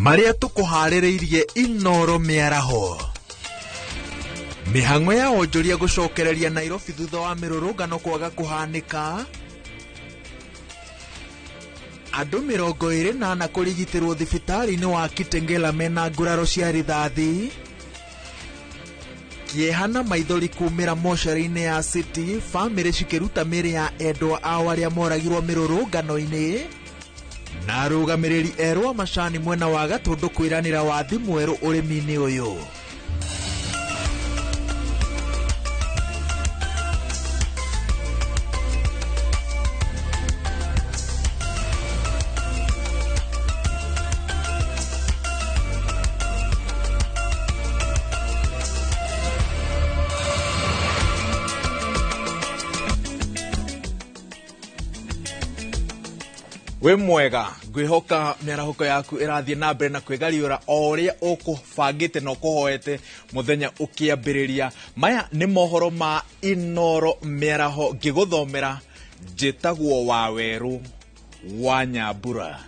Marĩa tũkũharĩrĩirie Inoro mĩaraho. Mĩhang'o ya wonjoria gũcokereria Nairobi thutha wa mĩrũrũngano kwaga kũhanĩka. Andũ 24 kũrigitĩrwo thibitarĩ-inĩ wa Kitengela mena nguraro cia rithathi. Kĩeha na maithori kumĩra mocarĩ-inĩ ya City, bamĩrĩ cikĩruta mĩĩrĩ ya endwa ao arĩa moragirwo mĩrũrũngano-inĩ. Na arũgamĩrĩri erũ a macani mwena wa Gatũndũ kwĩranĩra wathi mwerũ ũrĩmi-inĩ ũyũ. Wĩ mwega, ngwĩhoka mĩarahũko yaku ĩrathiĩ na mbere na kwĩgariũra o ũrĩa ũkũbangĩte na ũkũhoete mũthenya ũkĩambĩrĩria. Maya nĩ mohoro ma Inoro mĩaraho ngĩgũthomera, njĩtagwo Wawerũ wa Nyambura.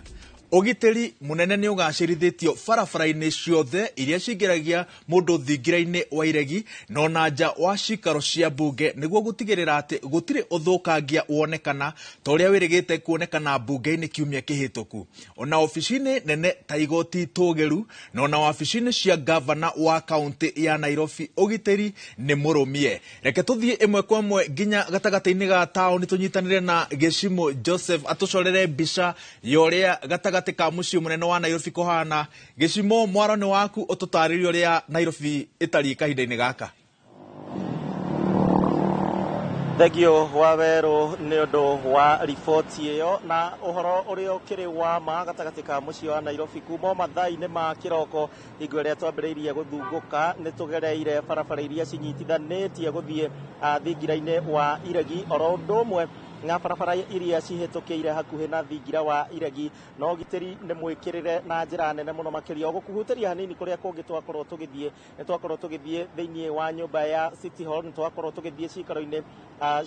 Ũgitĩri mũnene nĩ ũgacĩrithĩtio barabara-inĩ ciothe iria cingĩragia mũndũ thingira-inĩ wa iregi na ona nja wa cikaro cia mbunge nĩguo gũtigĩrĩra atĩ gũtirĩ ũthũkangia wonekana ta ũrĩa wĩrĩgĩte kuonekana mbunge-inĩ kiumia kĩhĩtũku. Ona obici-inĩ nene ta igoti tũgĩru na ona wabici-inĩ cia ngavana wa kaũntĩ ya Nairobi ũgitĩri nĩ mũrũmie. Reke tũthiĩ ĩmwe kwa ĩmwe nginya gatagatĩ-inĩ ga taũni tũnyitanĩre na Gĩcimũ Joseph atũcorere mbica ya ũrĩa gatagatĩ ka mũciĩ mũnene wa Nairobi kũhana. Gĩcimũ, mwaro nĩ waku ũtũtarĩrie ũrĩa Nairobi ĩtariĩ kahinda-inĩ gaka. Thengio wa werũ nĩ ũndũ wa riboti ĩyo na ũhoro ũrĩa ũkĩrĩ wa ma gatagatĩ ka mũciĩ wa Nairobi kuma o mathaa-inĩ ma kĩroko hingo ĩrĩa twambĩrĩirie gũthungũka nĩ tũgereire barabara iria cinyitithanĩtie gũthiĩ thingira-inĩ wa Iregi oro ũndũ ũmwe na barabara iria cihĩtũkĩire hakuhĩ na thingira wa Iregi na ũgitĩri nĩ mwĩkĩrĩre na njĩra nene mũno makĩria. Ũgũkũhutĩria hanini kũrĩa kũngĩ twakorwo tũgĩthiĩ, nĩ twakorwo tũgĩthiĩ thĩinĩ wa nyũmba ya City Hall, nĩ twakorwo tũgĩthiĩ cikaro-inĩ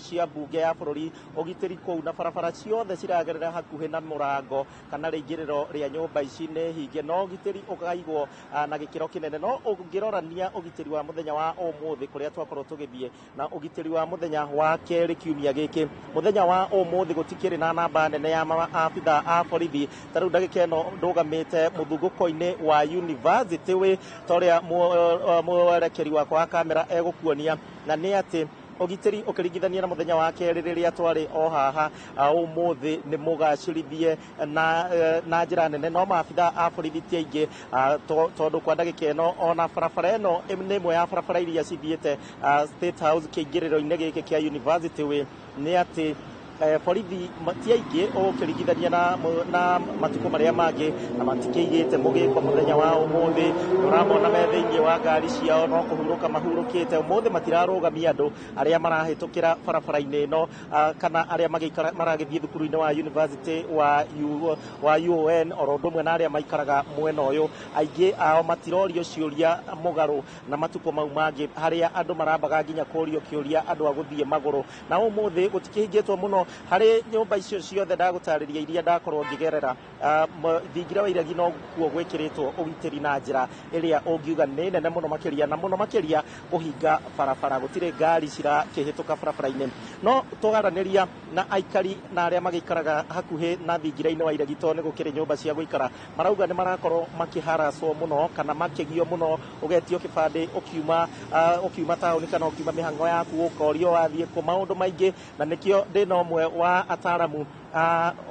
cia mbunge ya bũrũri. Ũgitĩri kũu na barabara ciothe ciragerera hakuhĩ na mũrango kana rĩingĩrĩro rĩa nyũmba ici nĩ hinge, no ũgitĩri ũkaigwo na gĩkĩro kĩnene. No ũngĩrorania ũgitĩri wa mũthenya wa ũmũthĩ kũrĩa twakorwo tũgĩthiĩ na ũgitĩri wa mũthenya wa kerĩ kiumia gĩkĩ, mũthenya wa ũmũthĩ gũtikĩrĩ na namba nene ya maabitha a borithi. Ta rĩu ndagĩka ĩno ndũgamĩte mũthungũko-inĩ wa university wĩ ta ũrĩa mwerekeri wakwa wa kamera egũkuonia, na nĩ atĩ ũgitĩri ũkĩringithania na mũthenya wa kerĩ rĩrĩa twarĩ o haha ũmũthĩ nĩ mũgacĩrithie na njĩra nene, no maabitha a borithi ti aingĩ tondũ kwa ndagĩka ĩno ona barabara ĩno nĩ ĩmwe ya barabara iria cithiĩte State House kĩingĩrĩro-inĩ gĩkĩ kĩa University Way, nĩ atĩ borithi ti aingĩ ũkĩringithania na matukũ marĩa mangĩ, na matikĩigĩte mũgĩko mũthenya wa ũmũthĩ. Ũramona me thĩinĩ wa ngari ciao no kũhurũka mahurũkĩte. Ũmũthĩ matirarũgamia andũ arĩa marahĩtũkĩra barabara-inĩ ĩno kana arĩa maragĩthiĩ thukuru-inĩ wa University wa UON oro ũndũ ũmwe na arĩa maikaraga mwena ũyũ. Aingĩ ao matirorio ciũria mũgarũ na matukũ mau mangĩ harĩa andũ marambaga nginya kũrio kĩũria andũ a gũthiĩ magũrũ. Na ũmũthĩ gũtikĩhingĩtwo mũno harĩ nyũmba icio ciothe ndagũtarĩria iria ndakorwo ngĩgerera. Thingira wa Iregi no kuo gwĩkĩrĩtwo ũgitĩri na njĩra ĩrĩa ũngiuga nĩ nene mũno makĩria, na mũno makĩria kũhinga barabara, gũtirĩ ngari cirakĩhĩtũka barabara-inĩ. No twaranĩria na aikari na arĩa magĩikaraga hakuhĩ na thingira-inĩ wa Iregi, tondũ nĩ gũkĩrĩ nyũmba cia gũikara, marauga nĩ marakorwo makĩharacwo mũno kana makĩgio mũno, ũgetio kĩbandĩ ũkiuma taũni kana ũkiuma mĩhang'o yaku, ũkorio wathiĩ kũ, maũndũ maingĩ. Na nĩkĩo ndĩna ũmwe wa ataramu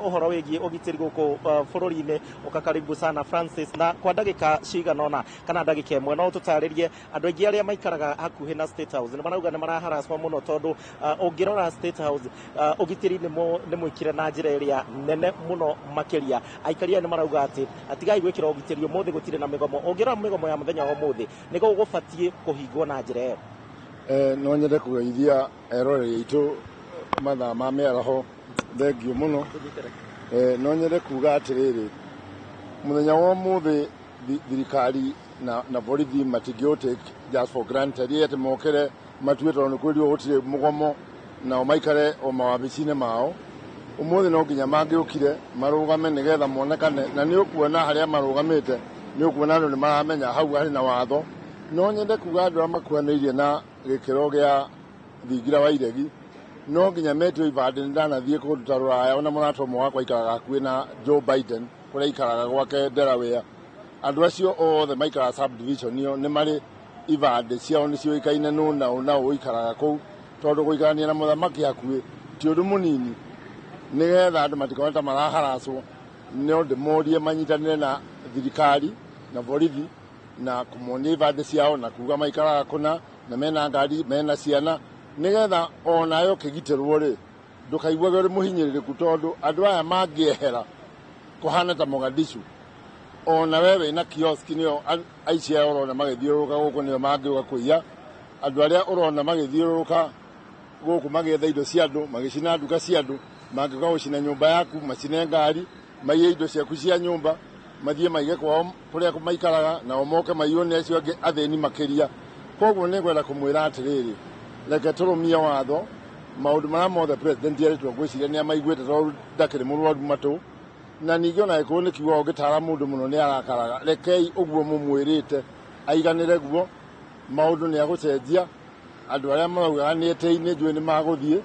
ũhoro wĩgiĩ ũgitĩri gũkũ bũrũri-inĩ. Ũka karibu sana Francis, na kwa ndagĩka cigana ũna kana ndagĩka ĩmwe no ũtũtarĩrie andũ aingĩ arĩa maikaraga hakuhĩ na State House nĩ marauga nĩ maraharacwo mũno, tondũ ũngĩrora State House ũgitĩri nĩ mwĩkĩre na njĩra ĩrĩa nene mũno makĩria. Aikari aya nĩ marauga atĩ tigai gwĩkĩra ũgitĩri ũmũthĩ, gũtirĩ na mĩgomo. Ũngĩrora mĩgomo ya mũthenya wa ũmũthĩ nĩ gũbatiĩ kũhingwo na njĩra ĩyo. No nyende kũgeithia eroreri aitũ mathaa ma mĩaraho, thengio mũno. No nyende kuga atĩrĩrĩ, mũthenya wa ũmũthĩ thirikari na borithi matingĩ take just for granted atĩ mokĩre matue tondũ nĩ kwĩrirwo gũtirĩ mũgomo nao maikare o mawabici-inĩ mao. Ũmũthĩ no nginya mangĩũkire marũgame nĩgetha monekane, na nĩ ũkuona harĩa marũgamĩte Nĩ ũkuona andũ nĩ maramenya hau harĩ na watho. No nyende kuga andũ arĩa makuhanĩrĩirie na gĩkĩro gĩa thingira wa iregi no nginya metwo ibandĩ. Nĩ ndanathiĩ kũndũ ta Rũraya, ona mũrata ũmwe wakwa aikaraga hakuhĩ na Joe Biden kũrĩa aikaraga gwake Delaware. Andũ acio othe maikaraga subdivision ĩyo nĩ marĩ ibandĩ ciao, nĩ ciũĩkaine nũ na ũ na ũ ũikaraga kũu, tondũ gũikarania na mũthamaki hakuhĩ ti ũndũ mũnini. Nĩgetha andũ matikone ta maraharacwo, no ndĩmorie manyitanĩre na thirikari na borithi na kũmonia ibandĩ ciao na kuga maikaraga kũna na mena ngari, mena ciana, nĩgetha onawe ũkĩgitĩrwo rĩ, ndũkaiguage ũrĩ mũhinyĩrĩrĩku, tondũ andũ aya mangĩehera kũhana ta Mogadishu, ona we wĩna kioski nĩo aici aya ũrona magĩthiũrũrũka gũkũ nĩo mangĩũka kũiya. Andũ arĩa ũrona magĩthiũrũrũka gũkũ magĩetha indo cia andũ, magĩcina nduka cia andũ, mangĩũka gũcina nyũmba yaku, macine ngari, maiye indo ciaku cia nyũmba, mathiĩ maige kwao kũrĩa maikaraga, nao moke maiywo nĩ acio angĩ athĩni makĩria. Koguo nĩ ngwenda kũmwĩra atĩrĩrĩ, reke tũrũmie watho. Maũndũ marĩa mothe president erĩtwo ngwĩciria nĩ amaiguĩte, tondũ ndakĩrĩ mũrwaru matũ, na ningĩ ona gĩkũyũ nĩ kiugaga ũngĩtara mũndũ mũno nĩ arakaraga. Rekei ũguo mũmwĩrĩte aiganĩre guo, maũndũ nĩ agũcenjia. Andũ arĩa maraugaga nĩ etĩi nĩ njũĩ nĩ magũthiĩ,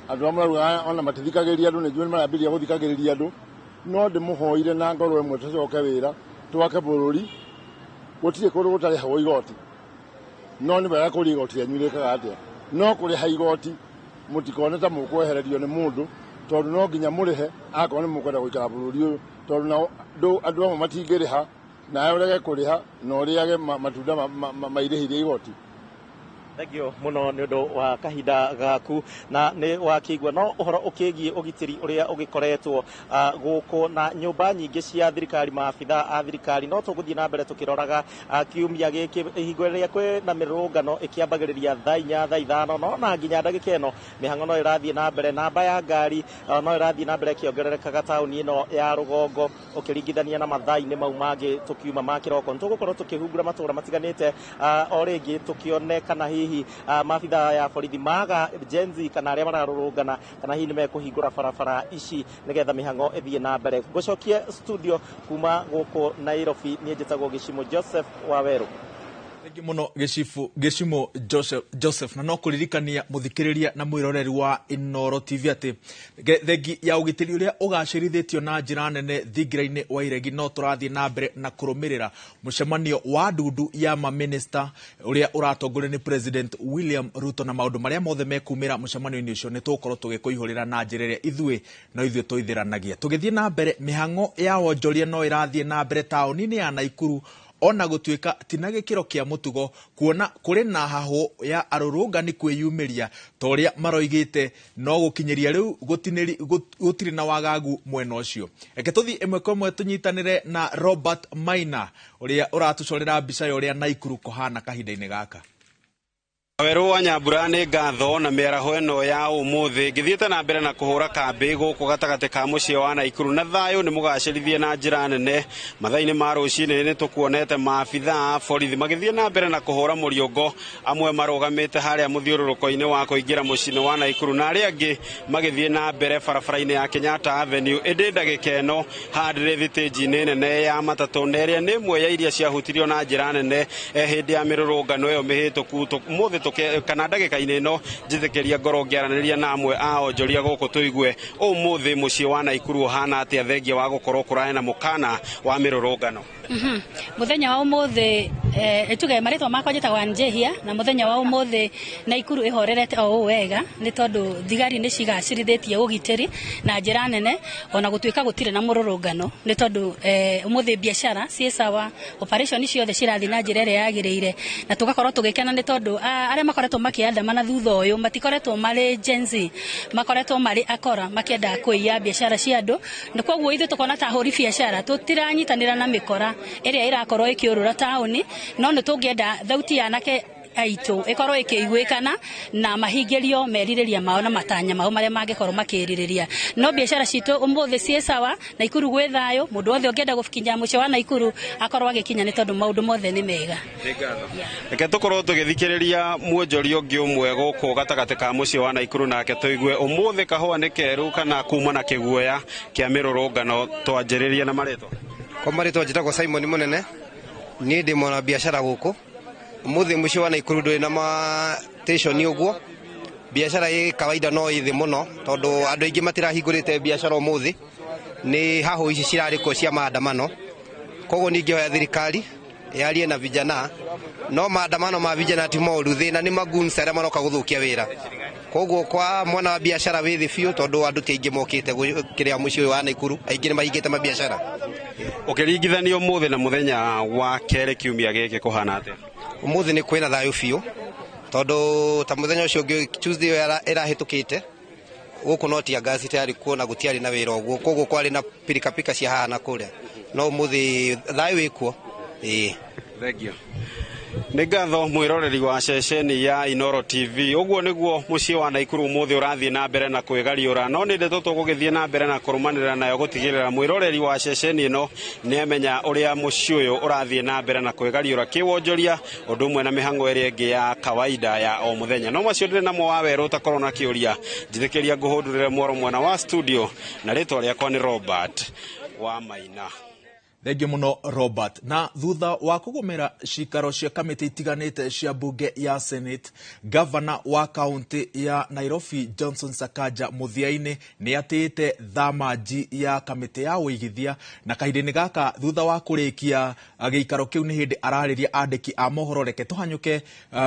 andũ arĩa maraugaga ona matithikagĩrĩria andũ nĩ njũĩ nĩ marambĩrĩria gũthikagĩrĩria andũ. No ndĩmũhoire na ngoro ĩmwe tũcoke wĩra, twake bũrũri. Gũtirĩ kũndũ gũtarĩhagwo igoti, no nĩ wega kũria igoti rĩanyu rĩkaga atĩa. No kũrĩha igoti mũtikone ta mũkwehererio nĩ mũndũ, tondũ no nginya mũrĩhe akorwo nĩ mũkwenda gũikara bũrũri ũyũ, tondũ nao andũ amwe matingĩrĩha, nawe ũrege kũrĩha na ũrĩage matunda ma irĩhi rĩa igoti. Thengio muno nĩ ũndũ wa kahinda gaku na nĩ wakĩigua no ũhoro ũkĩgiĩ ũgitĩri ũrĩa ũgĩkoretwo gũkũ na nyũmba nyingĩ cia thirikari, maabitha a thirikari. No tũgũthiĩ na mbere tũkĩroraga kiumia gĩkĩ hingo ĩrĩa kwĩ na mĩrũrũngano ĩkĩambagĩrĩria thaa 4, thaa 5, no na nginya ndagĩka ĩno mĩhang'o no ĩrathiĩ na mbere. Namba ya ngari no ĩrathiĩ na mbere ĩkĩongererekaga taũni ĩno ya rũgongo ũkĩringithania na mathaa-inĩ mau mangĩ tũkiuma ma kĩroko. Nĩ tũgũkorwo tũkĩhungura matũũra matiganĩte o rĩngĩ tũkĩone kana hihi maabitha ya borithi maga Gen Z kana arĩa mararũrũngana kana hihi nĩ mekũhingũra barabara ici nĩgetha mĩhang'o ĩthiĩ na mbere. Ngũcokie studio kuma gũkũ Nairobi, niĩ njĩtagwo Gĩcimo Joseph Wawerũ. Thengi muno Gĩcimo Joseph, na no kũririkania mũthikĩrĩria na mwĩroreri wa Inooro TV atĩ thengi ya ũgitĩri ũrĩa ũgacĩrithĩtio na njĩra nene thingira-inĩ wa iregi, no tũrathiĩ na mbere na kũrũmĩrĩra mũcemanio wa ndundu ya mamĩnĩsta ũrĩa ũratongorio nĩ President William Ruto, na maũndũ marĩa mothe mekumĩra mũcemanio-inĩ ũcio nĩ tũgũkorwo tũgĩkũihũrĩra na njĩra ĩrĩa ithuĩ no ithuĩ tũithĩranagia. Tũgĩthiĩ na mbere, mĩhang'o ya wonjoria no ĩrathiĩ na mbere taũni-inĩ ya Naikuru, ona gũtuĩka ti na gĩkĩro kĩa mũtugo, kuona kũrĩ na hahũ ya arũrũngani kwĩyumĩria ta ũrĩa maroigĩte, no gũkinyĩria rĩu gũtirĩ na wagagu mwena ũcio. Reke tũthiĩ ĩmwe kwa ĩmwe tũnyitanĩre na Robert Maina ũrĩa ũratũcorera mbica ya ũrĩa Naikuru kũhana kahinda-inĩ gaka. Werũ wa Nyambura, nĩ ngatho na mĩaraho ĩno ya ũmũthĩ. Ngĩthiĩte na mbere na kũhũra kambĩ gũkũ gatagatĩ ka mũciĩ wa Naikuru, na thayũ nĩ mũgacĩrithie na njĩra nene. Mathaa-inĩ ma rũcinĩ nĩ tũkuonete maabitha a borithi magĩthiĩ na mbere na kũhũra mũriũngo, amwe marũgamĩte harĩa mũthiũrũrũko-inĩ wa kũingĩra mũciĩ-inĩ wa Naikuru na arĩa angĩ magĩthiĩ na mbere barabara-inĩ ya Kenyatta Avenue. Ĩndĩ ndagĩka ĩno haha ndĩrĩ thitĩnji-inĩ nene ya matatũ, na ĩrĩa nĩ ĩmwe ya iria ciahutirio na njĩra nene hĩndĩ ya mĩrũrũngano ĩyo mĩhĩtũku. Ũmũthĩ kana ndagĩka-inĩ ĩno njĩtĩkĩria ngorwo ngĩaranĩria na amwe a onjoria gũkũ tũigue ũmũthĩ mũciĩ wa Naikuru ũhana atĩa thengia wa gũkorwo kũrarĩ na mũkana wa mĩrũrũngano. Mũthenya wa ũmũthĩ, tuge marĩtwa makwa njĩtagwo Njehia, na mũthenya wa ũmũthĩ Naikuru ĩhorerete o ũũ wega, nĩ tondũ thigari nĩ cigacĩrithĩtie ũgitĩri na njĩra nene, ona gũtuĩka gũtirĩ na mũrũrũngano, nĩ tondũ ũmũthĩ biacara ciĩ sawa, operation ciothe cirathiĩ na njĩra ĩrĩa yagĩrĩire, na tũgakorwo tũgĩkena nĩ tondũ arĩa makoretwo makĩandamana thutha ũyũ matikoretwo marĩ Gen Z, makoretwo marĩ akora makĩenda kũiya biacara cia andũ, na koguo ithuĩ tũkona ta ahũri biacara tũtiranyitanĩra na mĩkora ĩrĩa ĩrakorwo ĩkĩũrũra taũni, no nĩ tũngĩenda thauti ya anake aitũ ĩkorwo ĩkĩiguĩkana na mahingĩrio merirĩria mao na matanya mao marĩa mangĩkorwo makĩrirĩria. No biacara citũ ũmũthĩ ciĩ sawa, Naikuru gwĩ thayũ, mũndũ wothe ũngĩenda gũkinya mũciĩ wa Naikuru akorwo agĩkinya nĩ tondũ maũndũ mothe nĩ mega. Reke tũkorwo tũgĩthikĩrĩria mwonjoria ũngĩ ũmwe gũkũ gatagatĩ ka mũciĩ wa Naikuru, nake tũigue ũmũthĩ kahũa nĩ keru kana kuma na kĩguoya kĩa mĩrũrũngano. Twanjĩrĩrie na marĩtwa. Kwa marĩtwa njĩtagwo Simon Mũnene. Niĩ ndĩ mwana biacara gũkũ. Ũmũthĩ mũciĩ wa Naikuru ndũrĩ na matĩconi ũguo. Biacara ĩ kawaida no ĩ thĩ mũno tondũ andũ aingĩ matirahingũrĩte biacara ũmũthĩ. Nĩ hahũ ici cirarĩ kuo cia maandamano. Koguo ningĩhoya thirikari yarie na vijana, no maandamano ma vijana ti moru, thĩna nĩ magoons arĩa maroka gũthũkia wĩra. Koguo kwa mwana wa biacara wĩ thĩ biũ tondũ andũ ti aingĩ mokĩte kĩrĩa mũciĩ ũyũ wa Naikuru, aingĩ nĩ mahingĩte mabiacara. Ũkĩringithania ũmũthĩ na mũthenya wa kerĩ kiumia gĩkĩ kũhana atĩa? Ũmũthĩ nĩ kwĩna thayũ biũ tondũ ta mũthenya ũcio ũngĩ Tuesday ĩyo ĩrahĩtũkĩte gũkũ no tear gas itiarĩ kuo na gũtiarĩ na wĩra ũguo, koguo kwarĩ na pirikapika cia haha na kũrĩa, no ũmũthĩ thayũ wĩ kuo. Ĩĩ. Thengiũ. Nĩ ngatho mwĩroreri wa ceceni ya Inoro TV. Ũguo nĩguo mũciĩ wa Naikuru ũmũthĩ ũrathiĩ na mbere na kwĩgariũra, no nĩ ndeto tũgũgĩthiĩ na mbere na kũrũmanĩrĩra nayo gũtigĩrĩra mwĩroreri wa ceceni ĩno nĩ amenya ũrĩa mũciĩ ũyũ ũrathiĩ na mbere na kwĩgariũra kĩwonjoria, ũndũ ũmwe na mĩhang'o ĩrĩa ĩngĩ ya kawaida ya o mũthenya. No macio ndĩrĩ namo wa werũ ũtakorwo na kĩũria, njĩtĩkĩria ngũhũndũrĩre mworo mwena wa studio, na rĩtwa rĩakwa nĩ Robert wa Maina. Thengiũ mũno Robert. Na thutha wa kũgũmĩra cikaro cia kamĩtĩ itiganĩte cia mbunge ya Senate, gavana wa kaunti ya Nairobi Johnson Sakaja mũthia-inĩ nĩ atĩĩte thamanji ya kamĩtĩ ya ũigithia, na kahinda-inĩ gaka thutha wa kũrĩkia gĩikaro kĩu nĩ hĩndĩ ararĩria andĩki a mohoro. Reke tũhanyũke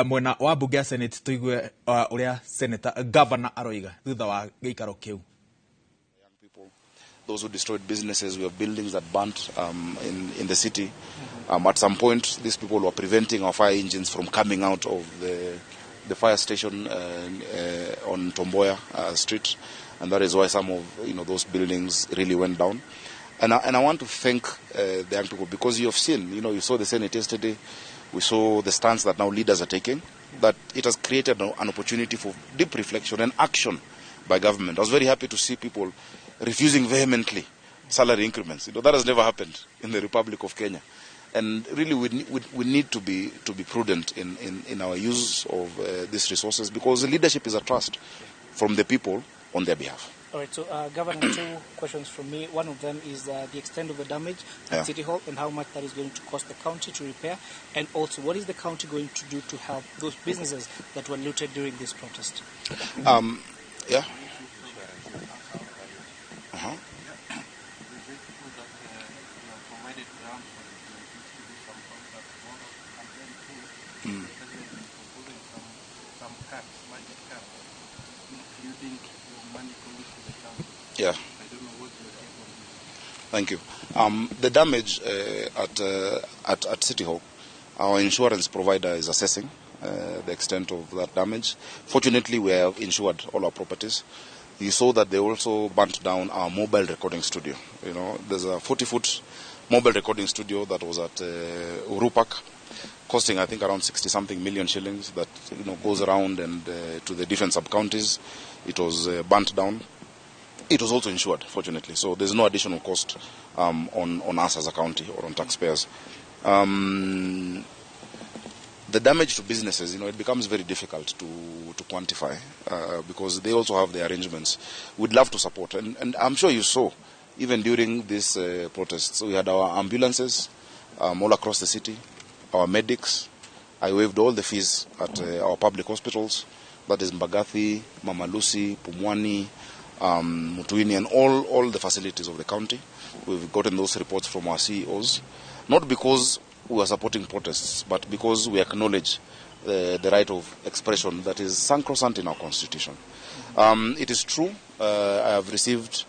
mwena wa mbunge ya Senate tũigue ũrĩa senator gavana aroiga thutha wa gĩikaro kĩu. Those who destroyed businesses, we have buildings that burnt in the city. At some point, these people were preventing our fire engines from coming out of the fire station on Tom Mboya Street, and that is why some of those buildings really went down. And I want to thank the young people, because you have seen, you saw the Senate yesterday, we saw the stance that now leaders are taking, that it has created an opportunity for deep reflection and action by government. I was very happy to see people refusing vehemently salary increments. That has never happened in the Republic of Kenya. And really we need to be prudent in our use of these resources, because leadership is a trust from the people on their behalf. All right, so Governor, two questions from me. One of them is the extent of the damage at City Hall and how much that is going to cost the county to repair. And also, what is the county going to do to help those businesses that were looted during this protest? Yeah. Provided ground for the to do some concerts tomorrow, and then two, the president is proposing some cuts, budget cuts, including your money going to the county. I don't know what your take on this. Thank you. The damage at City Hall, our insurance provider is assessing the extent of that damage. Fortunately, we have insured all our properties. You saw that they also burnt down our mobile recording studio. There's a 40-foot mobile recording studio that was at Uhuru Park, costing I think around 60-something million shillings. That goes around and to the different sub-counties. It was burnt down. It was also insured, fortunately, so there's no additional cost on us as a county or on taxpayers. The damage to businesses, it becomes very difficult to quantify because they also have their arrangements. We'd love to support, and I'm sure you saw, even during these protests, we had our ambulances all across the city, our medics. I waived all the fees at our public hospitals, that is Mbagathi, Mama Lucy, Pumwani, Mutuini, and all the facilities of the county. We've gotten those reports from our CEOs, not because we are supporting protests, but because we acknowledge the right of expression that is sacrosanct in our constitution. It is true, I have received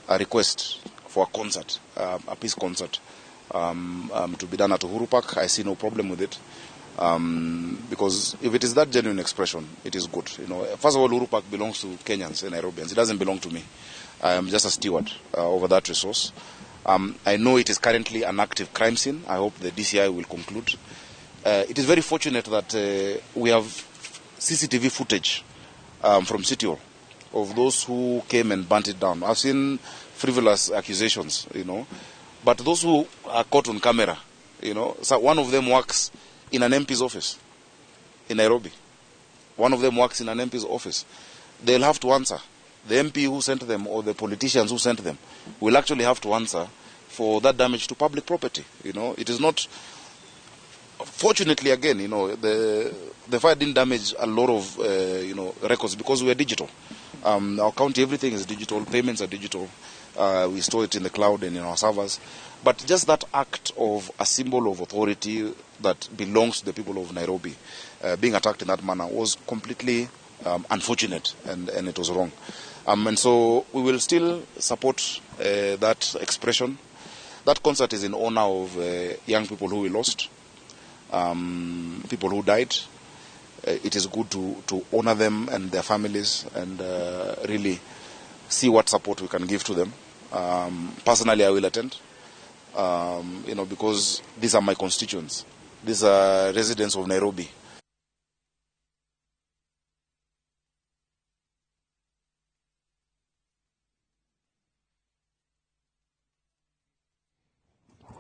a request for a concert, a peace concert, to be done at Uhuru Park. I see no problem with it. Because if it is that genuine expression, it is good. First of all, Uhuru Park belongs to Kenyans and Nairobians. It doesn't belong to me. I am just a steward over that resource. I know it is currently an active crime scene. I hope the DCI will conclude. It is very fortunate that we have CCTV footage from City Hall of those who came and burnt it down. I've seen frivolous accusations, but those who are caught on camera, so one of them works in an MP's office in Nairobi. One of them works in an MP's office. They'll have to answer. The MP who sent them or the politicians who sent them will actually have to answer for that damage to public property. It is not Fortunately, again, you know, the fire didn't damage a lot of, you know, records because we are digital. Our county, everything is digital, payments are digital. We store it in the cloud and in our servers. But just that act of a symbol of authority that belongs to the people of Nairobi being attacked in that manner was completely unfortunate, and it was wrong. And so we will still support that expression. That concert is in honor of young people who we lost, people who died. It is good to honor them and their families and really see what support we can give to them. Personally, I will attend, you know, because these are my constituents. These are residents of Nairobi.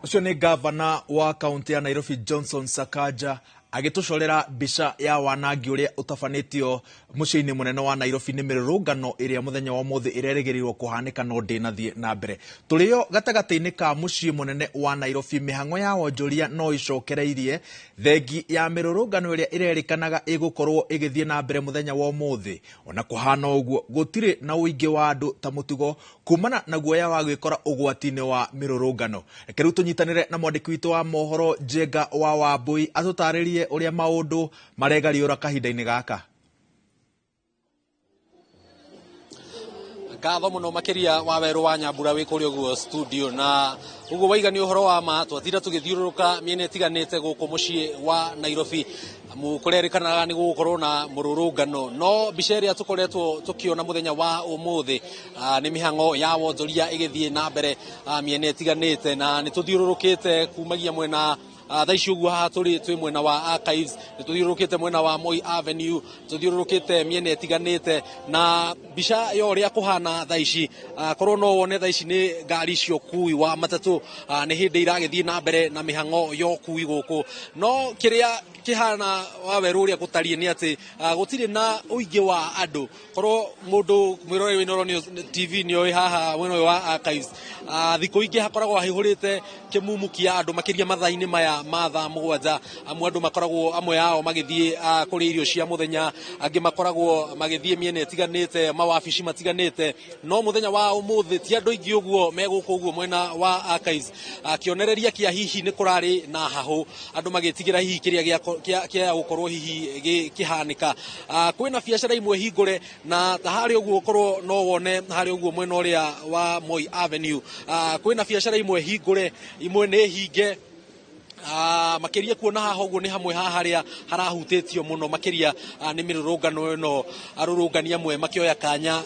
Ũcio nĩ gavana wa kaunti ya Nairobi Johnson Sakaja agĩtũcorera mbica ya wanangi ũrĩa ũtabanĩtio mũciĩ-inĩ mũnene wa Nairobi nĩ mĩrũrũngano ĩrĩa mũthenya wa ũmũthĩ ĩrerĩgĩrĩirwo kũhanĩka no ndĩnathiĩ na mbere. Tũrĩo gatagatĩ-inĩ ka mũciĩ mũnene wa Nairobi, mĩhang'o ya wonjoria no ĩcokereirie thengi ya mĩrũrũngano ĩrĩa ĩrerĩkanaga ĩgũkorwo ĩgĩthiĩ na mbere mũthenya wa ũmũthĩ. Ona kũhana ũguo, gũtirĩ na ũingĩ wa andũ ta mũtugo kumana na guoya wa gwĩkora ũgwati-inĩ wa mĩrũrũngano. Reke rĩu tũnyitanĩre na mwandĩki witũ wa mohoro Njenga wa Wambui atũtarĩrie ũrĩa maũndũ maregariũra kahinda-inĩ gaka. Ngatho muno makiria wa Werũ wa Nyambura wĩ kũrĩa ũguo studio, na ũguo waiga nĩ ũhoro wa ma twatinda tũgĩthiũrũrũka mĩena ĩtiganĩte gũkũ mũciĩ wa Nairobi amu kũrerĩkanaga nĩ gũgũkorwo na mũrũrũngano, no mbica ĩrĩa tũkoretwo tũkĩona mũthenya wa ũmũthĩ nĩ mĩhang'o ya wonjoria ĩgĩthiĩ na mbere mĩena ĩtiganĩte, na nĩ tũthiũrũrũkĩte kumagia mwena thaa ici ũguo haha tũrĩ twĩ mwena wa Archives, nĩ tũthiũrũrũkĩte mwena wa Moi Avenue, tũthiũrũrũkĩte mĩena ĩtiganĩte, na mbica ya ũrĩa kũhana thaa ici korwo no wone thaa ici nĩ ngari cia ũkui wa matatũ nĩ hĩndĩ iragĩthiĩ na mbere na mĩhang'o ya ũkui gũkũ, no kĩrĩa kĩhana wa Werũ ũrĩa gũtariĩ nĩ atĩ gũtirĩ na ũingĩ wa andũ. Korwo mũndũ mwĩroreri wa Inooro TV nĩoĩ haha mwena ũyũ wa Archives thikũ ingĩ hakoragwo haihũrĩte kĩmumu kĩa andũ makĩria mathaa-inĩ maya ma thaa 7, amwe andũ makoragwo amwe ao magĩthiĩ kũrĩa irio cia mũthenya, angĩ makoragwo magĩthiĩ mĩena ĩtiganĩte, mawabici matiganĩte, no mũthenya wa ũmũthĩ ti andũ aingĩ ũguo me gũkũ ũguo mwena wa Archives. Kĩonereria kĩa hihi nĩ kũrarĩ na hahũ, andũ magĩtigĩra hihi kĩrĩa kĩa gũkorwo hihi gĩkĩhanĩka. Kwĩna biacara imwe hingũre, na ta harĩa ũguo korwo no wone harĩa ũguo mwena ũrĩa wa Moi Avenue kwĩna biacara imwe hingũre, imwe nĩ hinge. Makĩria kuona haha ũguo nĩ hamwe haha harĩa harahutĩtio mũno makĩria nĩ mĩrũrũngano ĩno, arũrũngani amwe makĩoya kanya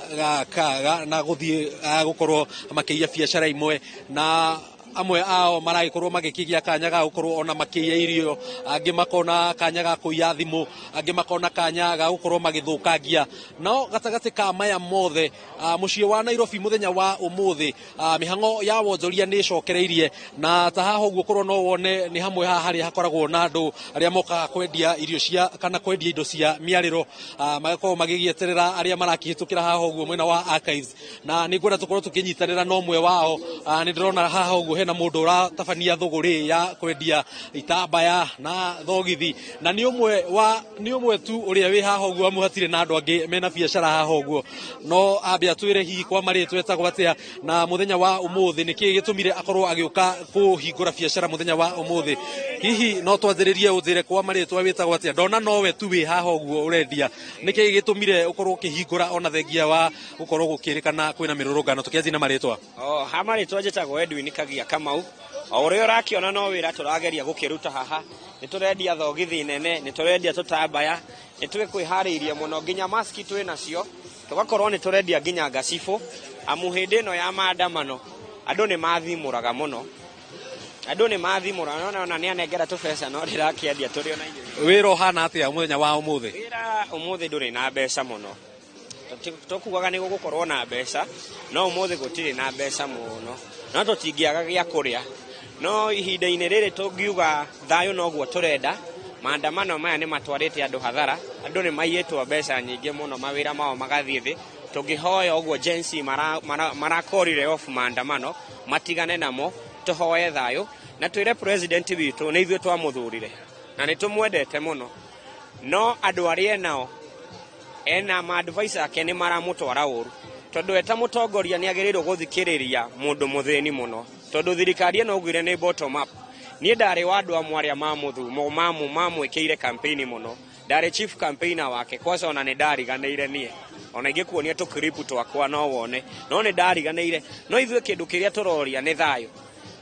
na gũthiĩ gũkorwo makĩiya biacara imwe, na amwe ao maragĩkorwo magĩkĩgĩa kanya ga gũkorwo ona makĩiya irio, angĩ makona kanya ga kũiya thimũ, angĩ makona kanya ga gũkorwo magĩthũkangia. No gatagatĩ ka maya mothe mũciĩ wa Nairobi mũthenya wa ũmũthĩ mĩhang'o ya wonjoria nĩ ĩcokereirie, na ta haha ũguo korwo no wone nĩ hamwe haha harĩa hakoragwo na andũ arĩa mokaga kwendia irio cia kana kwendia indo cia mĩarĩro, magakorwo magĩgĩeterera arĩa marakĩhĩtũkĩra haha ũguo mwena wa Archives, na nĩ ngwenda tũkorwo tũkĩnyitanĩra na ũmwe wao. Nĩ ndĩrona haha ũguo hena mũndũ ũratabania thũgũrĩ ya kwendia itambaya na thogithi, na nĩ ũmwe tu ũrĩa wĩ haha ũguo amu hatirĩ na andũ angĩ mena biacara haha ũguo. No ambe atwĩre hihi kwa marĩtwa etagwo atĩa, na mũthenya wa ũmũthĩ nĩ kĩĩ gĩtũmire akorwo agĩũka kũhingũra biacara mũthenya wa ũmũthĩ. Hihi no twanjĩrĩrie ũnjĩre kwa marĩtwa wĩtagwo atĩa, ndona nowe tu wĩ haha ũguo ũrendia, nĩ kĩĩ gĩtũmire ũkorwo ũkĩhingũra ona thengia wa gũkorwo gũkĩrĩkana kwĩna mĩrũrũngano? Tũkĩanjie na marĩtwa. Ha marĩtwa njĩtagwo Edwin Kagia Kamau. O ũrĩa ũrakĩona no wĩra tũrageria gũkĩruta haha, nĩ tũrendia thogithi nene, nĩ tũrendia tũtambaya, nĩ twĩkwĩharĩirie mũno, nginya maski twĩ nacio, tũgakorwo nĩ tũrendia nginya ngacibũ, amu hĩndĩ ĩno ya maandamano andũ nĩ mathimũraga mũno, andũ nĩ mathimũraga, ona nĩ anengera tũbeca no ndĩrakĩendia tũrĩ ona inyuĩ. Wĩra ũhana atĩa mũthenya wa ũmũthĩ? Wĩra ũmũthĩ ndũrĩ na mbeca mũno, tũkugaga nĩ gũgũkorwo na mbeca, no ũmũthĩ gũtirĩ na mbeca mũno, no tũtingĩaga gĩa kũrĩa, no ihinda-inĩ rĩrĩ tũngiuga thayũ noguo tũrenda. Maandamano maya nĩ matwarĩte andũ hathara, andũ nĩ maiyĩtwo mbeca nyingĩ mũno, mawĩra mao magathiĩ thĩ. Tũngĩhoya ũguo Gen Z marakorire off maandamano matigane namo, tũhoe thayũ na twĩre president witũ nĩ ithuĩ twamũthurire, Na nĩ tũmwendete mũno, no andũ arĩa enao ena ma-advisor ake nĩ maramũtwara ũru, tondũ eta mũtongoria nĩ agĩrĩirwo gũthikĩrĩria mũndũ mũthĩni mũno, tondũ thirikari ĩno augire nĩ bottom up. Niĩ ndarĩ wa andũ amwe arĩa mamwĩkĩire campaign mũno, ndarĩ chief campaigner wake. Kwanza ona nĩ ndariganĩire niĩ, ona ingĩkuonia tũkiripu twakwa no wone, no nĩ ndariganĩire. No ithuĩ kĩndũ kĩrĩa tũroria nĩ thayũ,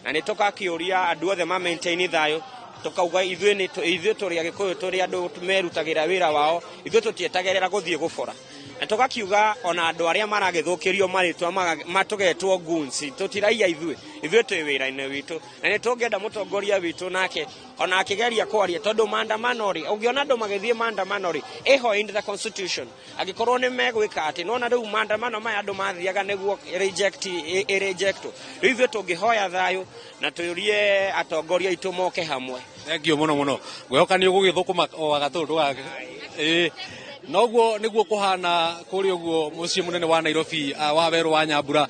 na nĩ tũgakĩũria andũ othe ma maintain thayũ. Tukauga ithuĩ ithuĩ tũrĩ Agĩkũyũ, tũrĩ andũ merutagĩra wĩra wao, ithuĩ tũtietagĩrĩra gũthiĩ gũbora. Na tũgakiuga ona andũ arĩa maragĩthũkĩrio marĩtwa matũgetwo goons, tũtiraiya ithuĩ, ithuĩ twĩ wĩra-inĩ witũ. Na nĩ tũngĩenda mũtongoria witũ nake ona akĩgeria kwaria, tondũ maandamano rĩ, ũngĩona andũ magĩthiĩ maandamano rĩ, ĩho in the constitution, angĩkorwo nĩ megwĩka atĩ nona rĩu maandamano maya andũ mathiaga nĩguo reject reject. Rĩu ithuĩ tũngĩhoya thayũ na tũrie atongoria aitũ moke hamwe. Thengio muno muno, ngwĩhoka nĩ ũgũgĩthũkũma o wagatũ ndũga noguo niguo kuhana kuri uguo mucii munene wa Nairobi wa Werũ wa Nyambura.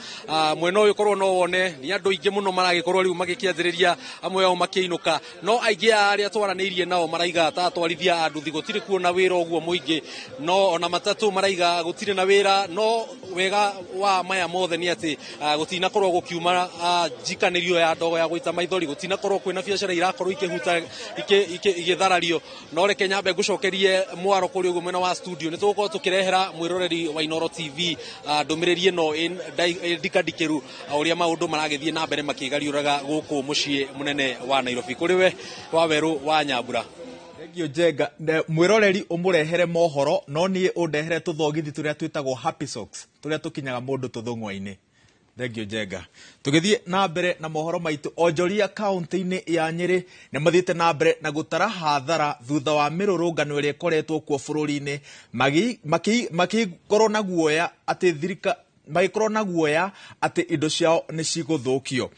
Mwena uyu korwo no wone ni andu aingi muno maragikorwo riu magikianjiriria, amwe ao makiinuka, no aingi a aria twaranĩirie nao maraiga ta atwarithia a nduthi gutiri kuona wira uguo muingi, no ona matatu maraiga gutiri na wira. No wega wa maya mothe ni ati gutinakorwo gukiuma njikanirio ya ndogo ya guita maithori, gutinakorwo kwina biacara irakorwo ikihuta igitharario. No reke nyambe ngucokerie mwaro kuri uguo mwena wa studio, nĩ tũgũkorwo tũkĩrehera mwĩroreri wa Inooro TV ndũmĩrĩri ĩno ndikandikĩru ũrĩa maũndũ maragĩthiĩ na mbere makĩgariũraga gũkũ mũciĩ mũnene wa Nairobi. Kũrĩ we wa Werũ wa Nyambura. Thengio Njenga. Mwĩroreri ũmũrehere mohoro, no niĩ ũndehere tũthogithi tũrĩa twĩtagwo happy socks tũrĩa tũkinyaga mũndũ tũthũng'wa-inĩ. Thengio Njenga. Tũgĩthiĩ na mbere na mohoro maitũ, onjoria kaunti-inĩ ya Nyĩrĩ nĩ mathiĩte na mbere na gũtara hathara thutha wa mĩrũrũngano ĩrĩa ĩkoretwo kuo bũrũri-inĩ, makĩkorwo na guoya atĩ thirika magĩkorwo na guoya atĩ indo ciao nĩ cigũthũkio.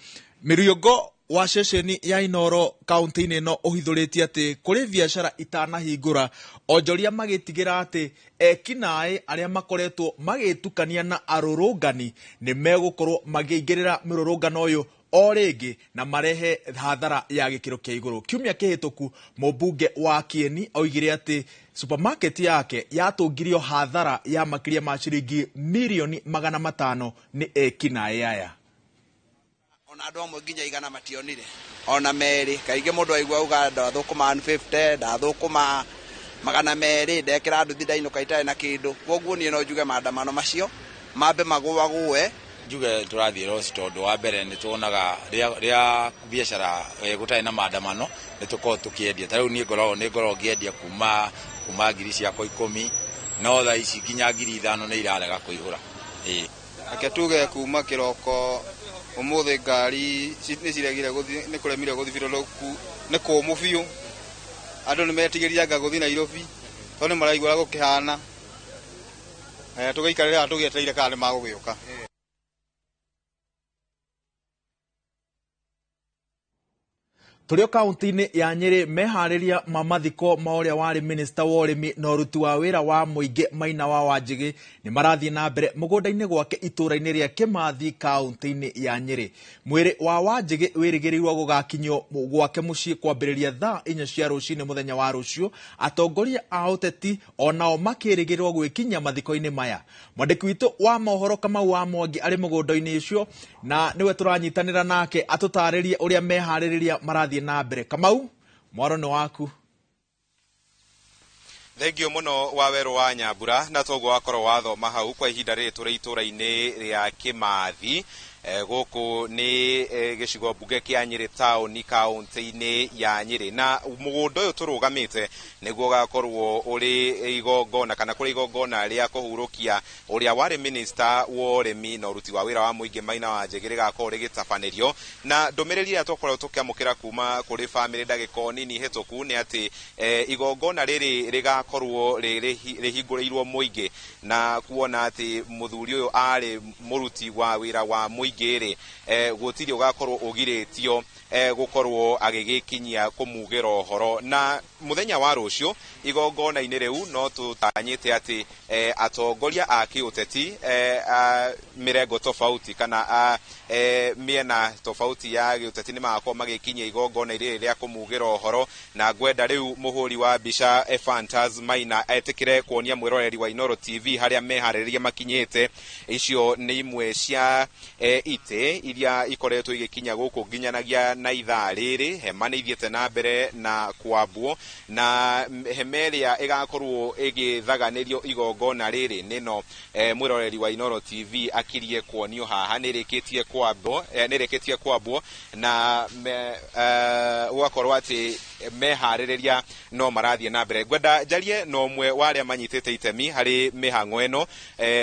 Mĩriũngo wa ceceni ya Inooro kaunti-inĩ ĩno ũhithũrĩtie atĩ kũrĩ biacara itanahingũra, onjoria magĩtigĩra atĩ ekinaĩ arĩa makoretwo magĩtukania na arũrũngani nĩ megũkorwo makĩingĩrĩra mĩrũrũngano ũyũ o rĩngĩ na marehe hathara ya gĩkĩro kĩa igũrũ. Kiumia kĩhĩtũku mũmbunge wa Kieni oigire atĩ supermarket yake yatũngirio hathara ya makĩria ma ciringi mirioni 500 nĩ ekinaĩ aya. Ona andũ amwe nginya 100 mationire ona merĩ, kaingĩ mũndũ aigua auga ndathũkũma 150, ndathũkũma 200, ndekĩra nduthi ndainũka itarĩ na kĩndũ. Kwoguo niĩ no njuge maandamano macio mambe magũagũe. Njuge tũrathiĩ loss tondũ wa mbere nĩ tuonaga rĩa biacara gũtarĩ na maandamano nĩ tũkoragwo tũkĩendia. Ta rĩu niĩ ngoragwo ngĩendia kuma ngiri ciakwa 10, no thaa ici nginya ngiri 5 nĩ irarega kũihũra. Reke tuge kuma kĩroko umuthi ngari nĩ ciregire gũthiĩ, nĩ kũremire gũthiĩ biũ, nĩ kũmũ biũ. Andũ nĩ metigĩria gũthiĩ Nairobi tondũ nĩ maraigua gũkĩhana. Tũgĩikarĩra tũgĩetereire kana nĩ magũgĩũka. Tũrĩ kaunti-inĩ ya Nyĩrĩ meharĩria ma mathiko ma ũrĩa warĩ minista wa ũrĩmi na ũruti wa wĩra wa mũingĩ Maina wa Wanjigi nĩ marathiĩ na mbere mũgũnda-inĩ gwake itũũra-inĩ rĩa Kĩmathi kaunti-inĩ ya Nyĩrĩ. Mwĩrĩ wa Wanjigi wĩrĩgĩrĩirwo gũgakinyio gwake mũciĩ kwambĩrĩria thaa 4 cia rũcinĩ mũthenya wa rũciũ, atongoria a ũteti onao makĩrĩgĩrĩrwo gwĩkinyia mathiko-inĩ maya. Mwandĩki witũ wa mohoro Kamau wa Mwangi arĩ mũgũnda-inĩ ũcio na nĩwe tũranyitanĩra nake atũtarĩrie ũrĩa meharĩrĩria marathiĩ na mbere. Kamau, mwaro nĩ waku. Thengio muno wa Werũ wa Nyambura, na toguo wakorwo wathoma hau kwa ihinda rĩrĩ tũrĩ itũũra-inĩ rĩa Kĩmathi. Gũkũ nĩ gĩcigo mbunge kĩa Nyĩrĩ taũni kaunti-inĩ ya Nyĩrĩ, na mũgũnda ũyũ tũrũgamĩte nĩguo ũgakorwo ũrĩ igongona kana kũrĩ igongona rĩa kũhurũkia ũrĩa warĩ minista wa ũrĩmi na ũruti wa wĩra wa mũingĩ Maina wa Njĩgĩ rĩgakorwo rĩgĩtabanĩrio. Na ndũmĩrĩri ĩrĩa twakorwo tũkĩamũkĩra kuma kũrĩ bamĩrĩ ndagĩka nini hĩtũku nĩ atĩ igongona rĩrĩ rĩgakorwo rĩhingũrĩirwo mũingĩ, na kuona atĩ mũthuri ũyũ arĩ mũruti wa wĩra wa mũingĩ Mũingĩ rĩ, gũtirĩ ũgakorwo ũgirĩtio gũkorwo agĩgĩkinyia kũmugĩra ũhoro. Na mũthenya wa rũciũ igongona-inĩ rĩu no tũtanyĩte atĩ atongoria a kĩũteti a mĩrengo tofauti kana a mĩena tofauti ya gĩũteti nĩ magakorwo magĩkinyia igongona rĩrĩ rĩa kũmugĩra ũhoro. Na ngwenda rĩu mũhũri wa mbica Fantas Maina etĩkĩre kuonia mwĩroreri wa Inooro TV harĩa meharĩrĩria makinyĩte. Icio nĩ imwe cia itĩ iria ikoretwo igĩkinya gũkũ nginyanagia na ithaa rĩrĩ. Hema nĩ ithiĩte na mbere na kwambwo, na hema ĩrĩa ĩgakorwo ĩgĩthaganĩrio igongona rĩrĩ nĩno mwĩroreri wa Inooro TV akirie kuonio haha. Nĩ ĩrĩkĩtie kwambwo, nĩ ĩrĩkĩtie kwambwo na gũgakorwo atĩ meharĩrĩria no marathiĩ na mbere. Ngwenda njarie na ũmwe wa arĩa manyitĩte itemi harĩ mĩhang'o ĩno.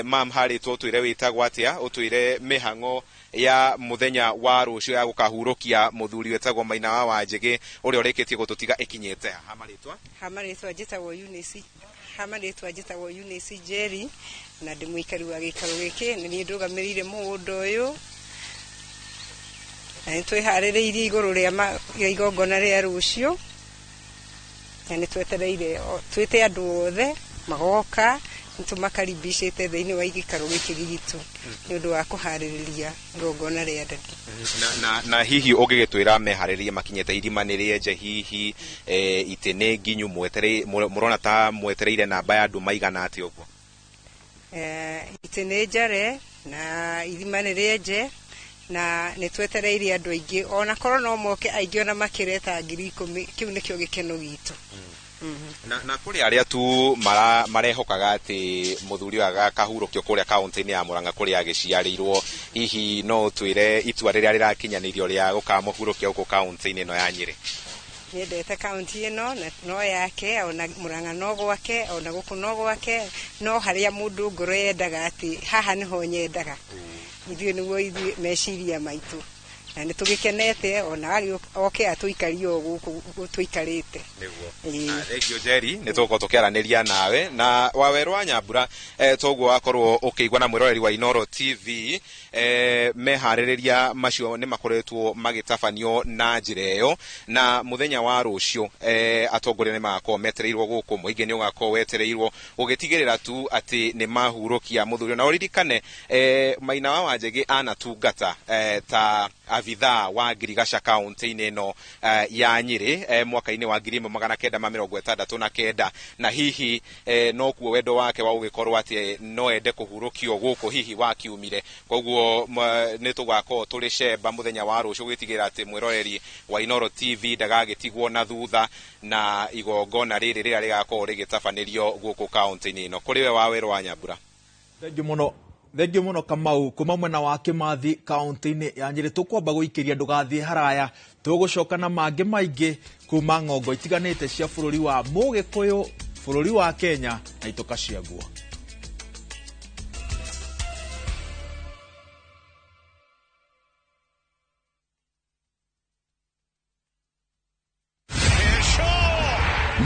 Mam, harĩtwo ũtwĩre wĩtagwo atĩa, ũtwĩre mĩhang'o ya mũthenya wa rũciũ ya gũkahurũkia mũthuri wĩtagwo Maina wa Wanjĩgĩ ũrĩa ũrĩkĩtie gũtũtiga ĩkinyĩte ha marĩtwa. Ha marĩtwa njĩtagwo Eunice, ha marĩtwa njĩtagwo Eunice Njeri, na ndĩ mũikari wa gĩikaro gĩkĩ. Nĩ niĩ ndũgamĩrĩire mũgũnda ũyũ, na nĩ twĩharĩrĩirie igũrũ rĩa igongona rĩa rũciũ, na nĩ twetereire twĩte andũ othe magoka, nĩ tũmakaribicĩte thĩinĩ wa gĩikaro gĩkĩ gitũ nĩ ũndũ wa kũharĩrĩria igongona rĩa ndadi. Na hihi ũngĩgĩtwĩra meharĩrĩria makinyĩte, irima nĩ rĩenje, hihi itĩ nĩ nginyu, mũrona ta mwetereire namba ya andũ maigana atĩa ũguo? Itĩ nĩ njare na irima nĩ rĩenje, na nĩ twetereire andũ aingĩ, ona korwo no moke aingĩ ona makĩre ta 10,000. Kĩu nĩkĩo gĩkeno gitũ. Na kũrĩ arĩa tu marehokaga atĩ mũthuri ũyũ agakahurũkio kũrĩa kaũntĩ-inĩ ya Murang'a kũrĩa agĩciarĩirwo, hihi no ũtwĩre itua rĩrĩa rĩrakinyanĩirio rĩa gũkamũhurũkia gũkũ kaũntĩ-inĩ ĩno ya Nyĩrĩ? Nĩendete kaũntĩ ĩno na no yake, ona Murang'a no gwake, ona gũkũ no gwake, no harĩa mũndũ ngoro yendaga atĩ haha nĩho nyendaga. Ithuĩ nĩguo ithuĩ meciria maitũ, na nĩ tũgĩkenete ona oke atũikarie o gũkũ tũikarĩte. Nĩguo. Thank you Jerry, nĩ tũgũkorwo tũkĩaranĩria nawe na Wawerũ wa Nyambura. Toguo wakorwo ũkĩigua na mwĩroreri wa Inooro TV, meharĩrĩria macio nĩ makoretwo magĩtabanio na njĩra ĩyo, na mũthenya wa rũciũ atongoria nĩ magakorwo metereirwo gũkũ, mũingĩ nĩ ũgakorwo wetereirwo gũgĩtigĩrĩra tu atĩ nĩ mahurũkia mũthuri. Na ũririkane Maina wa Wanjĩgĩ anatungata ta abithaa wa Ngirigaca kaũntĩ-inĩ ĩno ya Nyĩrĩ mwaka-inĩ wa 1969, na hihi nokuo wendo wake wa gũgĩkorwo atĩ no ende kũhurũkio gũkũ hihi wakiumire. Koguo nĩ tũgakorwo tũrĩ cemba mũthenya wa rũciũ gũgĩtigĩrĩra atĩ mwĩroreri wa Inooro TV ndagagĩtigwo na thutha na igongona rĩrĩ rĩrĩa rĩgakorwo rĩgĩtabanĩrio gũkũ kaũntĩ-inĩ ĩno. Kũrĩ we Wawerũ wa Nyambura. Thengiũ mũno Kamau. Kuma mwena wa Kimathi kaũntĩ-inĩ ya Nyĩrĩ tũkwamba gũikĩria, ndũgathiĩ haraya, tũgũcoka na mangĩ maingĩ kuma ng'ongo itiganĩte cia bũrũri wa Mũgĩkũyũ, bũrũri wa Kenya na itoka ciaguo.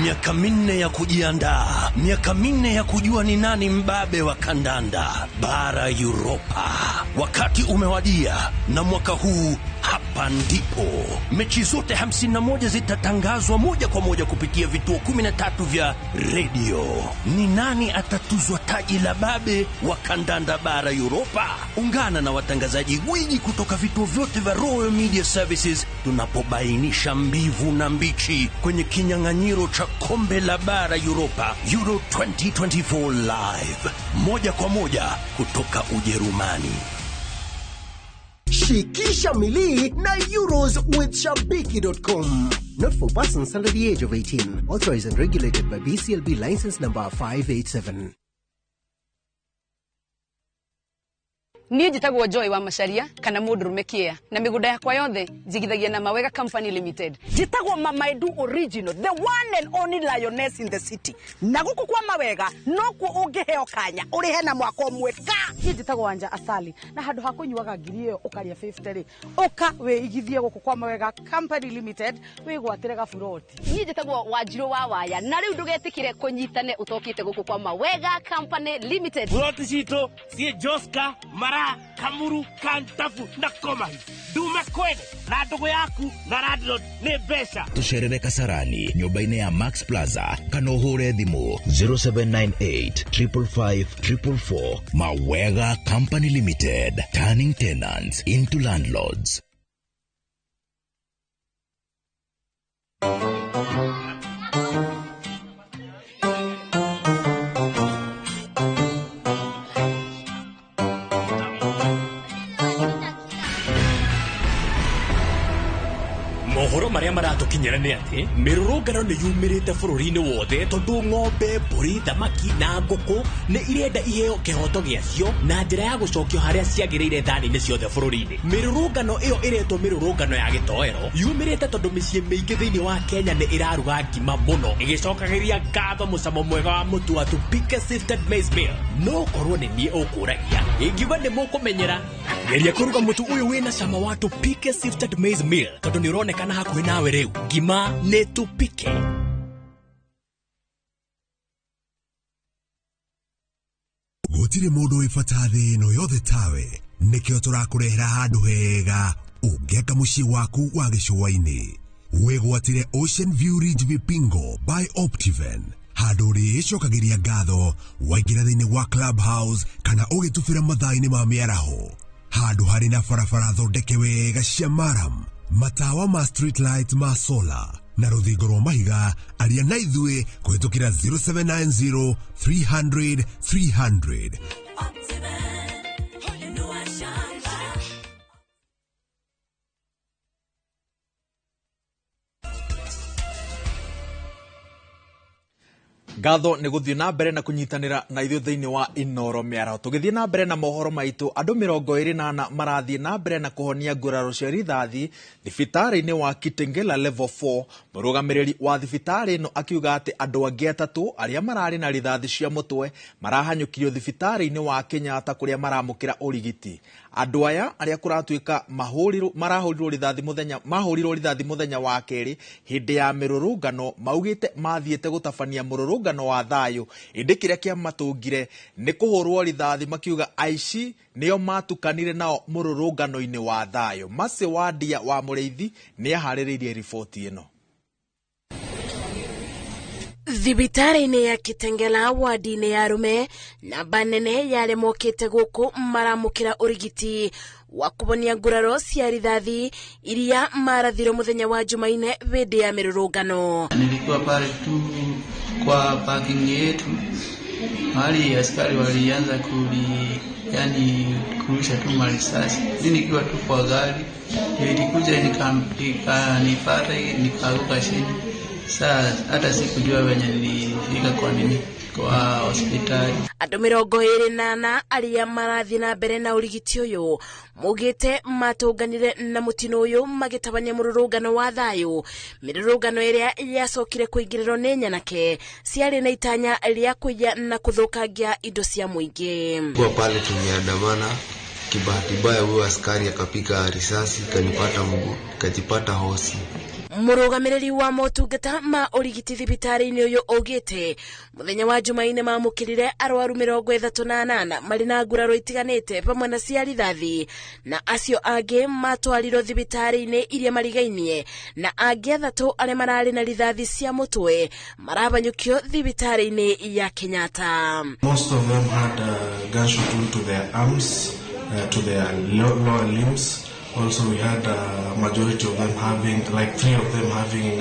Miaka 4 ya kujiandaa, miaka 4 ya kujua ni nani mbabe wa kandanda bara Europa. Wakati umewadia, na mwaka huu hapa ndipo mechi zote 51 zitatangazwa moja kwa moja kupitia vituo 13 vya redio. Ni nani atatuzwa taji la babe wa kandanda bara Europa? Ungana na watangazaji gwiji kutoka vituo vyote vya Royal Media Services tunapobainisha mbivu na mbichi kwenye kinyang'anyiro cha kombe la bara Europa Euro 2024 live, moja kwa moja kutoka Ujerumani. Shikisha milii na Euros with Shabiki.com. Not for persons under the age of 18. Authorized and regulated by BCLB license number 587. Niĩ njĩtagwo Joy wa Macharia kana mũndũrũme kĩa, na mĩgũnda yakwa yothe njigithagia na Mawega Company Limited. Njĩtagwo Mama Edu Original, the one and only lioness in the city. Na gũkũ kwa Mawega nokuo ũngĩheo kanya ũrĩhe na mwaka ũmwe ka. Niĩ njĩtagwo Wanja Asali, na handũ ha kũnyuaga ngiri ĩyo ũkarĩa 50 rĩ, ũka wĩigithie gũkũ kwa Mawega Company Limited wĩgwatĩre gaburoti. Niĩ njĩtagwo Wanjirũ wa Waya, na rĩu ndũgetĩkĩre kũnyitane ũtokĩte gũkũ kwa Mawega Company Limited. Buroti citũ ciĩ Joska. Karaa, Kamuru, Kantafu na Komahi. Ndume kwene na ndũgũ yaku na landlord nĩ mbeca. Tũcerere Kasarani nyũmba-inĩ ya Max Plaza kana ũhũre thimũ 0798 555 444. Mawega Company Limited, turning tenants into landlords. Mohoro maria maratukinyira ni ati mirurungano ni yumirite bururi-ini wothe tondu ng'ombe, mburi, thamaki na ngũkũ ni irenda iheo kihoto giacio na njira ya gucokio haria ciagiriire thani-ini ciothe bururi-ini. Mirurungano iyo iretwo mirurungano ya gitoero yumirite tondu miciĩ mĩingĩ thĩinĩ wa Kenya ni iraruga ngima muno igicokagiria ngatho mucamo mwega wa mũtu wa Tupike Sifted Maize Meal. No korwo ni niĩ ũkũragia ingiuga nĩ mũkũmenyera geria kũruga mũtu ũyũ wĩna cama wa Tupike Sifted Maize Meal tondu nĩ ũronekana hakuhĩ nawe rĩu. Ngima nĩ Tupike. Gũtirĩ mũndũ wĩ bata thĩ ĩno yothe tawe, nĩkĩo tũrakũrehera handũ hega ũngĩaka mũciĩ waku wa gĩcũa-inĩ. Wĩgwatĩre Ocean View Ridge Vipingo by Optiven, handũ ũrĩcokagĩria ngatho waingĩra thĩinĩ wa clubhouse kana ũgĩtubĩra mathaa-inĩ ma mĩaraho, handũ harĩ na barabara thondeke wega cia maram, matawa ma street light ma solar na rũthingo rwa mahiga. Aria na ithuĩ kũhĩtũkĩra 0790 300 300. Ngatho nĩ gũthiĩ na mbere na kũnyitanĩra na ithuĩ thĩinĩ wa Inoro Mĩaraho. Tũgĩthiĩ na mbere na mohoro maitũ, andũ 24 marathiĩ na mbere na kũhonia nguraro cia rithathi thibitarĩ-inĩ wa Kitengela Level 4. Mũrũgamĩrĩri wa thibitarĩ ĩno akiuga atĩ andũ angĩ atatũ arĩa mararĩ na rithathi cia mũtwe marahanyũkirio thibitarĩ-inĩ wa Kenyatta kũrĩa maramũkĩra ũrigiti. Andũ aya arĩa kũratuĩka marahũrirwo rithathi mũthenya wa kerĩ hĩndĩ ya mĩrũrũngano maugĩte mathiĩte gũtabania mũrũrũngano wa thayũ, ĩndĩ kĩrĩa kĩamatũngire nĩ kũhũrwo rithathi makiuga aici nĩo matukanire nao mũrũrũngano-inĩ wa thayũ. Mercy Wandia wa Mũrĩithi nĩaharĩrĩirie riboti ĩno. Thibitarĩ-inĩ ya Kitengela wadi-inĩ ya arũme namba nene ya arĩa mokĩte gũkũ maramũkĩra ũrigiti wa kũhonia nguraro cia rithathi iria marathirwo mũthenya wa Jumaine hĩndĩ ya mĩrũrũngano. Nilikuwa pale tu kwa parking yetu mahali askari walianza kurusha tu marisasi. Mimi nikiwa tu kwa gari ilikuja ikanipata nikaanguka chini. Sasa hata sikujua venye nilifika kwa nini kwa hospitali. Andũ 24 arĩa marathiĩ na mbere na ũrigiti ũyũ maugĩte matũnganire na mũtino ũyũ magĩtabania mũrũrũngano wa thayũ. Mĩrũrũngano ĩrĩa yacokire kũingĩrĩrwo nĩ nyanake ciarĩ na itanya rĩa kũiya na kũthũkangia indo cia mũingĩ. Kwa pale tumeandamana, kibahati mbaya huyo askari akapiga risasi kanipata mguu, kajipata hosi. Mũrũgamĩrĩri wa motungata ma ũrigiti thibitarĩ-inĩ ũyũ augĩte mũthenya wa Jumaine mamũkĩrire arwaru 38 marĩ na nguraro itiganĩte pamwe na cia rithathi, na acio angĩ matwarirwo thibitarĩ-inĩ iria marigainie, na angĩ atatũ arĩa mararĩ na rithathi cia mũtwe marabanyũkio thibitarĩ-inĩ ya Kenyatta. Most of them had gunshot wound to their arms, to their lower limbs. Also, we had a majority of them having, like 3 of them having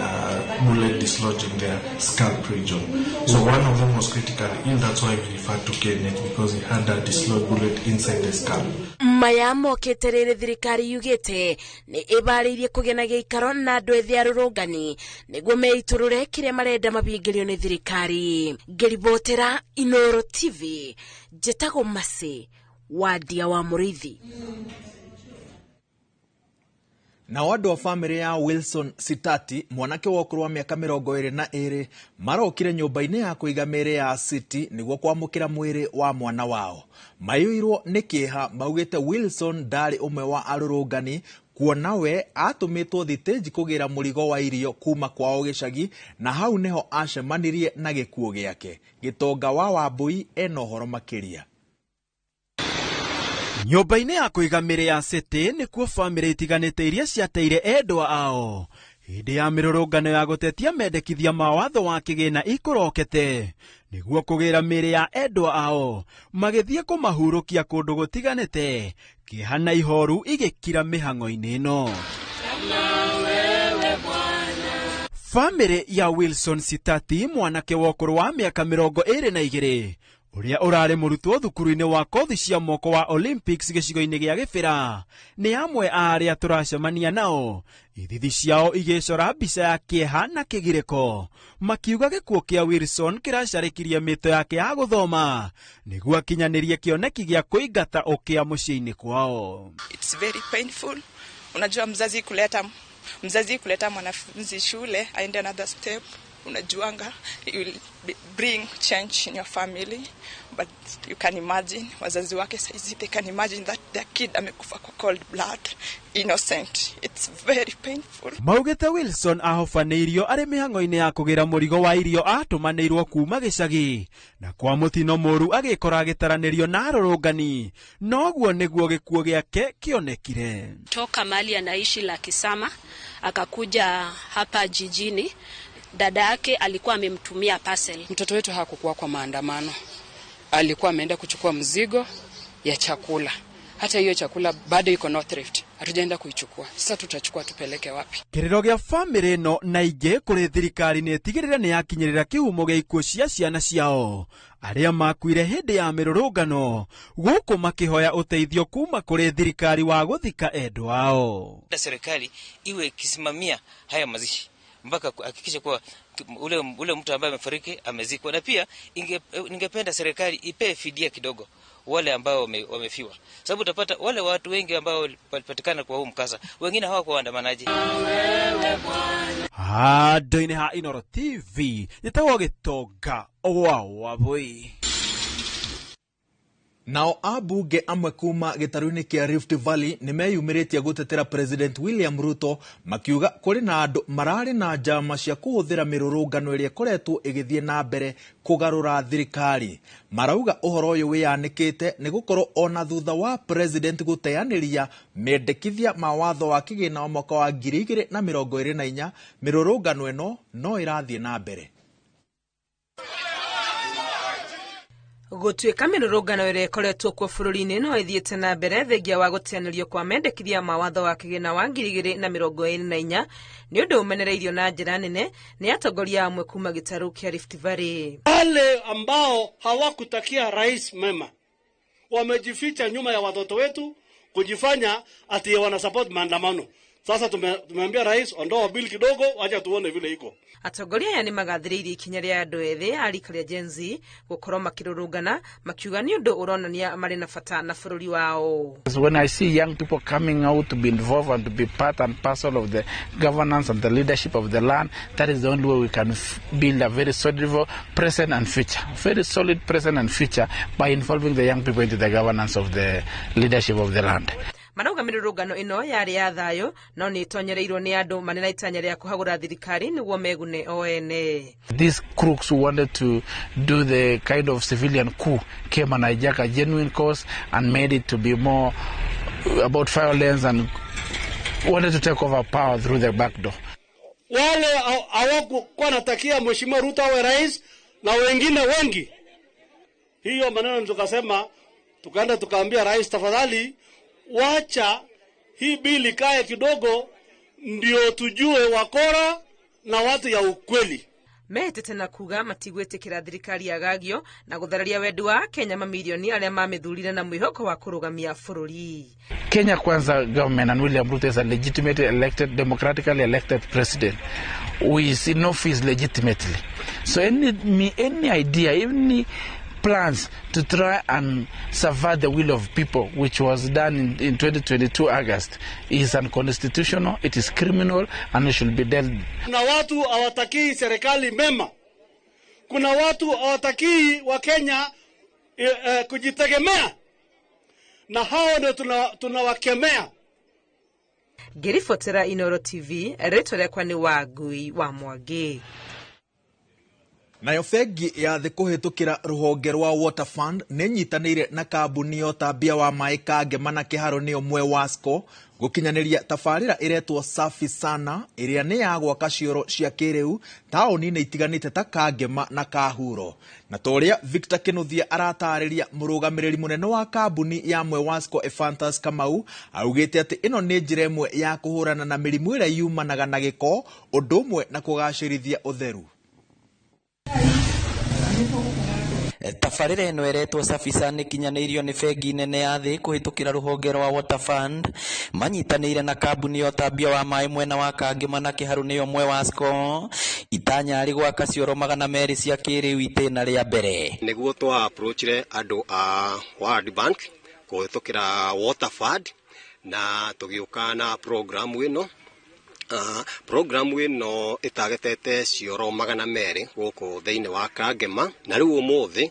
bullet dislodged in their scalp region. So one of them was critically ill, that's why we referred to KNH, because he had a dislodged bullet inside the scalp. Maya mokĩte rĩrĩ thirikari yugĩte nĩ ĩbarĩirie kũgĩa na gĩikaro na andũ ethĩ arũrũngani nĩguo meitũrũre kĩrĩa marenda mabingĩrio nĩ thirikari. Ngĩribotera Inoro TV, njĩtagwo Mercy Wandia wa Mũrĩithi. Nao andũ a bamĩrĩ ya Wilson Sitati, mwanake wa ũkũrũ wa mĩaka 22, marokire nyũmba-inĩ ya kũiga mĩĩrĩ ya City nĩguo kwamũkĩra mwĩrĩ wa mwana wao. Maiyũirwo nĩ kĩeha maugĩte Wilson ndarĩ ũmwe wa arũrũngani kuona we atũmĩtwo thitĩnji kũgĩra mũrigo wa irio kuma kwao gĩcagi, na hau nĩho acemanirie na gĩkuũ gĩake. Gĩtonga wa Wambui ena ũhoro makĩria. Nyũmba-inĩ ya kũiga mĩrĩ ya City nĩkuo bamĩrĩ itiganĩte iria ciateire endwa ao hĩndĩ ya mĩrũrũngano ya gũtetia mendekithia ma watho wa kĩgĩna ikũrokete nĩguo kũgĩra mĩrĩ ya endwa ao magĩthiĩ kũmahurũkia kũndũ gũtiganĩte kĩeha na ihoru igĩkira mĩhang'o-inĩ ĩno. Bamĩrĩ ya Wilson Sitati, mwanake wa ũkũrũ wa mĩaka 22 ũrĩa ũrarĩ mũrutwo thukuru-inĩ wa kothi cia moko wa Olympics gĩcigo-inĩ gĩa Gĩbĩra, nĩ amwe a arĩa tũracemania nao ithithi ciao igĩcora mbica ya kĩeha na kĩgirĩko makiuga gĩkuũ kĩa Wilson kĩracarĩkirie mĩto yake ya gũthoma nĩguo akinyanĩrie kĩoneki gĩa kũingata ũkĩa mũciĩ-inĩ kwao. It's very painful. Unajua mzazi kuleta mwanafunzi shule aende another step, unajuanga you will bring change in your family, but you can imagine wazazi wake saizi, they can imagine that their kid amekufa kwa cold blood, innocent. It's very painful. Maugĩte Wilson ahobanĩirio arĩ mĩhang'o-inĩ ya kũgĩra mũrigo wa irio atũmanĩirwo kuma gĩcagi na kwa mũtino mũru agĩkora agĩtaranĩrio na arũrũngani, noguo nĩguo gĩkuũ gĩake kĩonekire. Toka mali anaishi Lakisama akakuja hapa jijini, dada yake alikuwa amemtumia parcel. Mtoto wetu hakukuwa kwa maandamano, alikuwa ameenda kuchukua mzigo ya chakula. Hata hiyo chakula bado iko North Rift, hatujaenda kuichukua. Sasa tutachukua tupeleke wapi? Kĩrĩro gĩa bamĩrĩ ĩno na ingĩ kũrĩ thirikari nĩ ĩtigĩrĩre nĩ yakinyĩrĩra kĩhumo gĩa ikuũ cia ciana ciao arĩa makuire hĩndĩ ya mĩrũrũngano, gũkũ makĩhoya ũteithio kuma kũrĩ thirikari wa gũthika endwa ao. Serikali iwe ikisimamia haya mazishi mpaka kuhakikisha kuwa ule mtu ambaye amefariki amezikwa, na pia ningependa serikali ipe fidia kidogo wale ambao wamefiwa, sababu utapata wale watu wengi ambao walipatikana kwa huu mkasa, wengine hawakuwa waandamanaji. Handũ-inĩ ha Inooro TV njĩtagwo Gĩtonga wa Wabũi. Nao ambunge amwe kuma gĩtarũ-inĩ kĩa Rift Valley nĩmeyumĩrĩtie gũtetera President William Ruto makiuga kũrĩ na andũ mararĩ na njama cia kũhũthĩra mĩrũrũngano ĩrĩa ĩkoretwo ĩgĩthiĩ na mbere kũgarũra thirikari. Marauga ũhoro ũyũ wĩyanĩkĩte nĩ gũkorwo ona thutha wa President gũteanĩria mendekithia ma watho wa kĩgĩna wa mwaka wa 2024 mĩrũrũngano ĩno no ĩrathiĩ na mbere. Gũtuĩka mĩrũrũngano ĩrĩa ĩkoretwo kuo bũrũri-inĩ no ĩthiĩte na mbere thengia wa gũteanĩrio kwa mendekithia ma watho wa kĩgĩna wa 2024 nĩ ũndũ ũmenereirio na njĩra nene nĩ atongoria amwe kuma gĩtarũ kĩa Rift Valley. Wale ambao hawakutakia rais mema wamejificha nyuma ya watoto wetu kujifanya ati wana support maandamano. Sasa tumeambia rais ondoa bill kidogo, acha tuone vile iko. Atongoria aya nĩmagathĩrĩirie ikinya rĩa andũ ethĩ a rika rĩa Gen Z gũkorwo makĩrũrũngana makiuga nĩ ũndũ ũronania marĩ na bata na bũrũri wao. When I see young people coming out to be involved and to be part and parcel of the governance and the leadership of the land, that is the only way we can build a very solid present and future. Very solid present and future by involving the young people into the governance of the leadership of the land. Marauga mĩrũrũngano ĩno yarĩ ya thayũ no nĩ ĩtonyereirwo nĩ andũ marĩ na itanya rĩa kũhagũra thirikari nĩguo megune o ene. These crooks who wanted to do the kind of civilian coup came and hijacked a genuine cause and made it to be more about violence and wanted to take over power through the back door. Wale hawakuwa wanatakia Mheshimiwa Ruto awe rais na wengine wengi. Hiyo maneno tukasema, tukaenda tukaambia rais, tafadhali wacha hii bili kae kidogo ndio tujue wakora na watu ya ukweli. Metete na kuga matigwĩtĩkĩra thirikari yagagio na gũthararia wendi wa Kenya mamirioni arĩa mamĩthurire na mwĩhoko wa kũrũgamia bũrũri. Kenya Kwanza government and William Ruto is a legitimately elected, democratically elected president who is in office legitimately. So any idea, any plans to try and subvert the will of people, which was done in 2022 August, is unconstitutional, it is criminal, and it should be dealt. Kuna watu hawatakii serikali mema. Kuna watu hawatakii wa Kenya kujitegemea. Na hao ndio tunawakemea. Ngĩribotera Inooro TV, rĩtwa rĩakwa nĩ Wangui wa Mwangi. Nayo bengi ya thĩ kũhĩtũkĩra rũhonge rwa Water Fund nĩ nyitanĩire na kambuni ya ũtambia wa maĩ Kangema na Kĩharũ nĩyo Mwewasco gũkinyanĩria tabarĩra ĩretwo Safi Sana ĩrĩa nĩ ya gwaka cioro cia kĩrĩu taũni-inĩ itiganĩte ta Kangema na Kahuro. Na ta ũrĩa Victor Kĩnuthia aratarĩria, mũrũgamĩrĩri mũnene wa kambuni ya Mwewasco Ephantus Kamau augĩte atĩ ĩno nĩ njĩra ĩmwe ya kũhũrana na mĩrimũ ĩrĩa yumanaga na gĩko ũndũ ũmwe na kũgacĩrithia ũtheru. Tabarĩra ĩno ĩretwo Safisa nĩ kinyanĩirio nĩ bengi nene ya thĩ kũhĩtũkĩra rũhonge rwa Water Fund manyitanĩire na kambuni ya ũtambia wa maĩ mwena wa Kangema na Kĩharũ nĩyo Mwewasco itanya arĩ gwaka cioro 200 cia kĩrĩu itĩna rĩa mbere. Nĩguo twa approachire andũ a World Bank kũhĩtũkĩra Water Fund na tũgĩũka na program ĩno. Program ĩno ĩtagetete cioro 200 gũkũ thĩinĩ wa Kangema na rĩu ũmũthĩ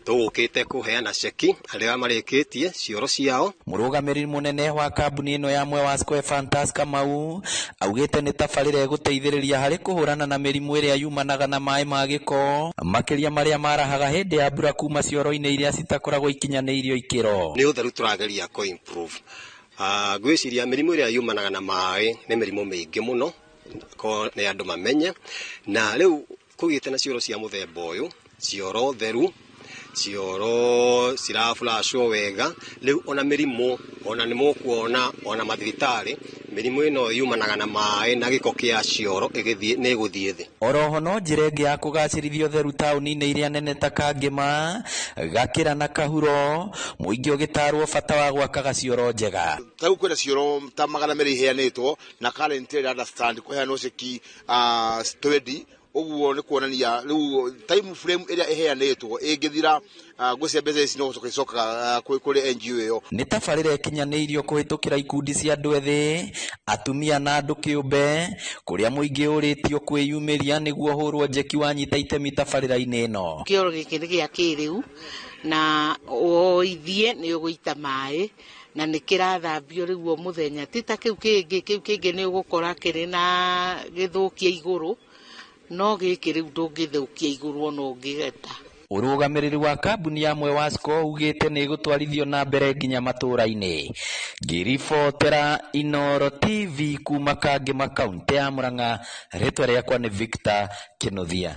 tũgũkĩte kũheana ceki arĩa marĩkĩtie cioro ciao. Mũrũgamĩrĩri mũnene wa kambuni ĩno ya Mwewasco Ephantus Kamau augĩte nĩ tabarĩra ĩgũteithĩrĩria harĩ kũhũrana na mĩrimũ ĩrĩa yumanaga na maĩ ma gĩko makĩria marĩa marahaga hĩndĩ ya mbura kuma cioro-inĩ iria citakoragwo ikinyanĩirio ikĩro. Nĩ ũtheru tũrageria kũ improve. Ngwĩciria mĩrimũ ĩrĩa yumanaga na maĩ nĩ mĩrimũ mĩingĩ mũno ko nĩ andũ mamenye, na rĩu kũgĩte na cioro cia mũthemba ũyũ, cioro theru, cioro ciraflashwo wega, rĩu ona mĩrimũ ona nĩ mũkuona ona mathibitarĩ mĩrimũ ĩno yumanaga na maĩ na gĩko kĩa cioro ĩgĩthiĩ nĩ ĩgũthiĩ thĩ. Oroho no njĩra ĩngĩ ya kũgacĩrithia ũtheru taũni-inĩ iria nene ta Kangema, Gakĩra na Kahuro, mũingĩ ũgĩtarwo bata wa gwakaga cioro njega. Ta rĩu kwĩna cioro ta 200 iheanĩtwo na currently understand kũheanwo ceki 20 ũguo nĩ kuonania rĩu time frame ĩrĩa ĩheanĩtwo ĩngĩthira ngwĩciria mbeca ici no gũcoka icokaga kũrĩ NGO ĩyo. Nĩ tabarĩra ĩkinyanĩirio kũhĩtũkĩra ikundi cia andũ ethĩ, atumia na andũ kĩũmbe kũrĩa mũingĩ ũrĩtio kwĩyumĩria nĩguo hũrwo njeki wanyita itemi tabarĩra-inĩ ĩno. Kĩoro gĩkĩ nĩ gĩa kĩrĩu na woithie nĩ ũgũita maĩ na nĩ kĩrathambio rĩu o mũthenya, ti ta kĩu kĩngĩ, kĩu kĩngĩ nĩ ũgũkora kĩrĩ na gĩthũkia igũrũ, no gĩkĩ rĩu ndũngĩthũkia igũrũ ona ũngĩgeta. Ũrũgamĩrĩri wa kambuni ya Mwewasco ugĩte nĩ ĩgũtwarithio na mbere nginya matũra-inĩ. Ngĩribotera Inooro TV kuma Kangema kaunti ya Murang'a, rĩtwa rĩakwa nĩ Victor Kĩnuthia.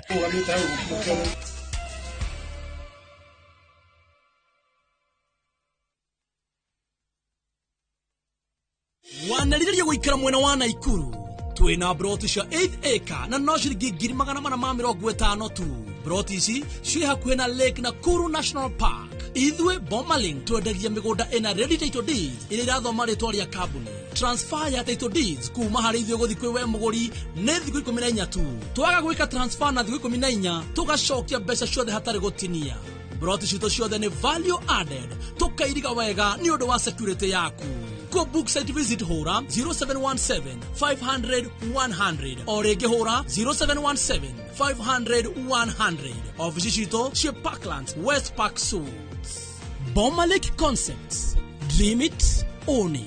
Wanarĩrĩria gũikara mwena wa Naikuru twĩna broti cia 8 acre na no ciringi 450 tu. Broti ici ciĩ hakuhĩ na Lake Nakuru National Park. Ithuĩ Bomalink twendagia mĩgũnda ĩna ready title deeds ĩrĩa ĩrathoma rĩtwa rĩa kambuni. Transfer ya title deeds kuma harĩ ithuĩ gũthiĩ kwĩ we mũgũri nĩ thikũ 14 tu. Twaga gwĩka transfer na thikũ 14 tũgacokia mbeca ciothe hatarĩ gũtinia. Broti citũ ciothe nĩ value added, tũkairiga wega nĩ ũndũ wa security yaku. Go book site visit hũra 0717 500 100 o rĩngĩ hũra 0717 500 100. Ofici citũ ciĩ Parklands, West Park Suites. Bomalink Concepts. Dream it, own it.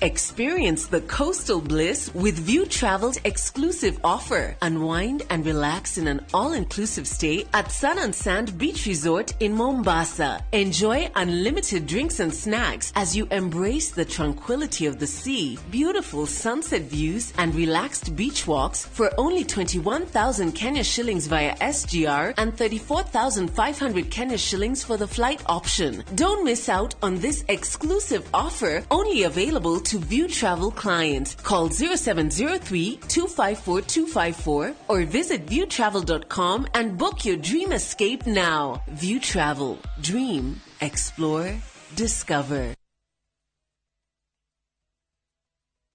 Experience the coastal bliss with View Travel's exclusive offer. Unwind and relax in an all-inclusive stay at Sun and Sand Beach Resort in Mombasa. Enjoy unlimited drinks and snacks as you embrace the tranquility of the sea, beautiful sunset views, and relaxed beach walks for only 21,000 Kenya shillings via SGR and 34,500 Kenya shillings for the flight option. Don't miss out on this exclusive offer, only available to View Travel clients. Call 0703 254 254 or visit viewtravel.com and book your dream escape now. View Travel. Dream, explore, discover.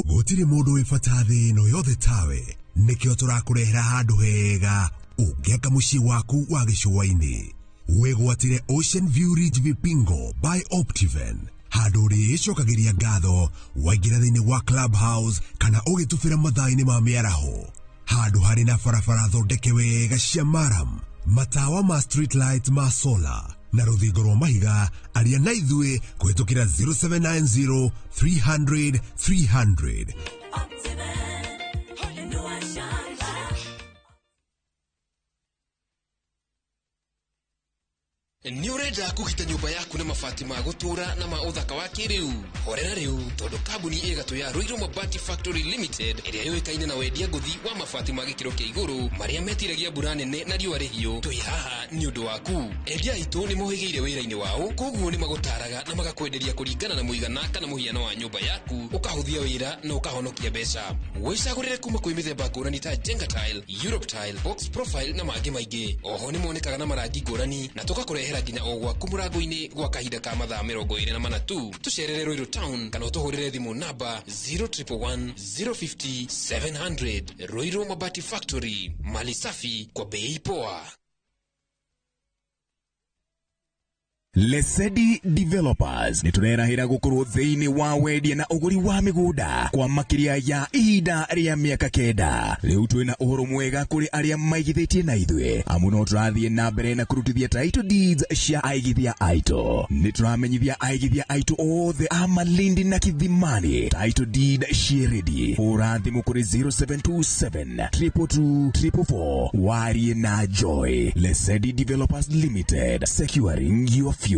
Gũtirĩ mũndũ wĩ bata thĩ ĩno yothe tawe, nĩkĩo tũrakũrehera handũ hega ũngĩaka mũciĩ waku wa gĩcũa-inĩ. Wĩgwatĩre Ocean View Ridge Vipingo by Optiven, handũ ũrĩĩcokagĩria ngatho waingĩra thĩinĩ wa clubhouse kana ũgĩtubĩra mathaa-inĩ ma mĩaraho, handũ harĩ na barabara thondeke wega cia maram, matawa ma street light ma solar na rũthingo rwa mahiga. Aria na ithuĩ kũhĩtũkĩra 0790 300 300. Nĩ ũrenda kũgita nyũmba yaku na mabati ma gũtũũra na ma ũthaka wa kĩrĩu? Horera rĩu, tondũ kambuni ĩgatũ ya Ruiru Mabati Factory Limited, ĩrĩa yũĩkaine na wendia ngũthi wa mabati ma gĩkĩro kĩa igũrũ marĩa metiragia mbura nene na riũa rĩhiũ, twĩ haha nĩ ũndũ waku. Endia aitũ nĩ mohĩgĩire wĩra-inĩ wao, koguo nĩ magũtaraga na magakwenderia kũringana na mũigana kana mũhiano wa nyũmba yaku, ũkahũthia wĩra na ũkahonokia mbeca. Wĩcagũrĩre kuma kwĩ mĩthemba ngũrani ta Jenga Tile, Europe Tile, Box Profile na mangĩ maingĩ. Oho nĩ monekaga na marangi ngũrani na tũgakũrehera nginya o gwaku mũrango-inĩ gwa kahinda ka mathaa 24 tu. Tũcerere Ruiru Town kana ũtũhũrĩre thimũ namba 0111 050 700. Ruiru Mabati Factory, mali safi kwa bei poa. Lesedi Developers nĩ tũrerahĩra gũkorwo thĩinĩ wa wendia na ũgũri wa mĩgũnda kwa makĩria ya ihinda rĩa mĩaka 9. Rĩu twĩna ũhoro mwega kũrĩ arĩa maigithĩtie na ithuĩ, amu no tũrathiĩ na mbere na kũrutithia title deeds cia aigithia aitũ. Nĩ tũramenyithia aigithia aitũ othe a Malindi na Kithimani title deed ciĩ ready. Hũra thimũ kũrĩ 0727 222 444 warie na Joy. Lesedi Developers Limited, securing your future.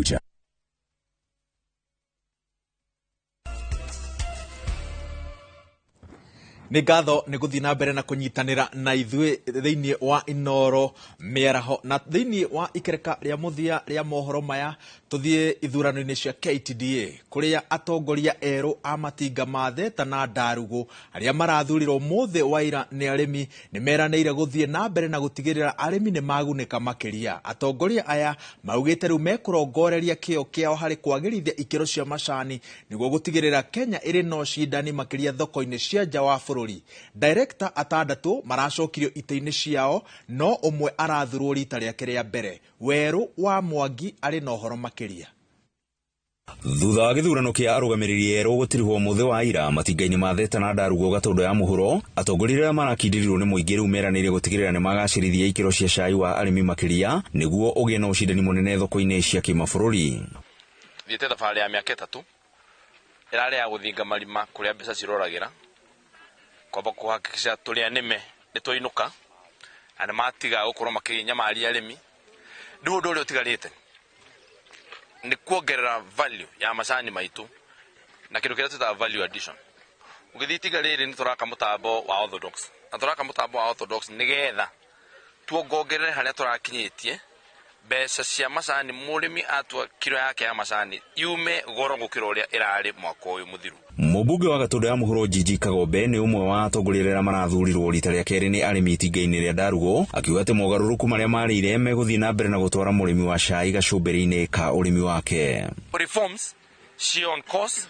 Nĩ ngatho nĩ gũthiĩ na mbere na kũnyitanĩra na ithuĩ thĩinĩ wa Inooro mĩaraho na thĩinĩ wa ikereka rĩa mũthia rĩa mohoro maya. Tũthiĩ ithurano-inĩ cia KTDA kũrĩa atongoria erũ a matinga ma Theta na Ndarugũ arĩa marathurirwo mũthĩ wa ira nĩ arĩmi nĩ meranĩire gũthiĩ na mbere na gũtigĩrĩra arĩmi nĩ magunĩka makĩria. Atongoria aya maugĩte rĩu mekũrongoreria kĩo kĩao harĩ kwagĩrithia ikĩro cia macani nĩguo gũtigĩrĩra Kenya ĩrĩ na ũcindani makĩria thoko-inĩ cia nja wa bũrũri. Director atandatũ maracokirio itĩ-inĩ ciao, no ũmwe arathurwo rita rĩake rĩa mbere. Werũ wa Mwangi arĩ na ũhoro makĩria. Thutha wa gĩthurano kĩa arũgamĩrĩri erũ gũtirihwo mũthĩ wa ira matinga-inĩ ma Theta na Ndarugũ Gatũndũ ya mũhuro, atongoria arĩa marakindĩrirwo nĩ mũingĩ rĩu meranĩire gũtigĩrĩra nĩ magacĩrithia ikĩro cia cai wa arĩmi makĩria nĩguo ũgĩe na ũcindani mũnene thoko-inĩ cia kĩmabũrũri. Thiĩte thabarĩ ya mĩaka 3 ĩrarĩ ya gũthinga marima kũrĩa mbeca ciroragĩra, kwamba kũhakikisha tũrĩ anĩme nĩ twainũka na nĩ matiga gũkorwo makĩnyamaria arĩmi. Rĩu ũndũ ũrĩa ũtigarĩte nĩ kuongerera value ya macani maitũ na kĩndũ kĩrĩa twĩtaga value addition. Ũgĩthiĩ itinga rĩrĩ nĩ tũraka mũtambo wa orthodox, na tũraka mũtambo wa orthodox nĩgetha tuongongerere harĩa tũrakinyĩtie mbeca cia macani. Mũrĩmi atua kiro yake ya macani yume goro gũkĩra ũrĩa ĩrarĩ mwaka ũyũ mũthiru. Mũmbunge wa Gatũndũ ya mũhuro Gigi Kagombe nĩ ũmwe wa atongoria arĩa marathurirwo rita rĩa kerĩ nĩ arĩmi itinga-inĩ rĩa Ndarugũ, akiuga atĩ mogarũrũku marĩa marĩire megũthiĩ na mbere na gũtwara mũrĩmi wa cai gacũmbĩrĩ-inĩ ka ũrĩmi wake. Reforms ci on course,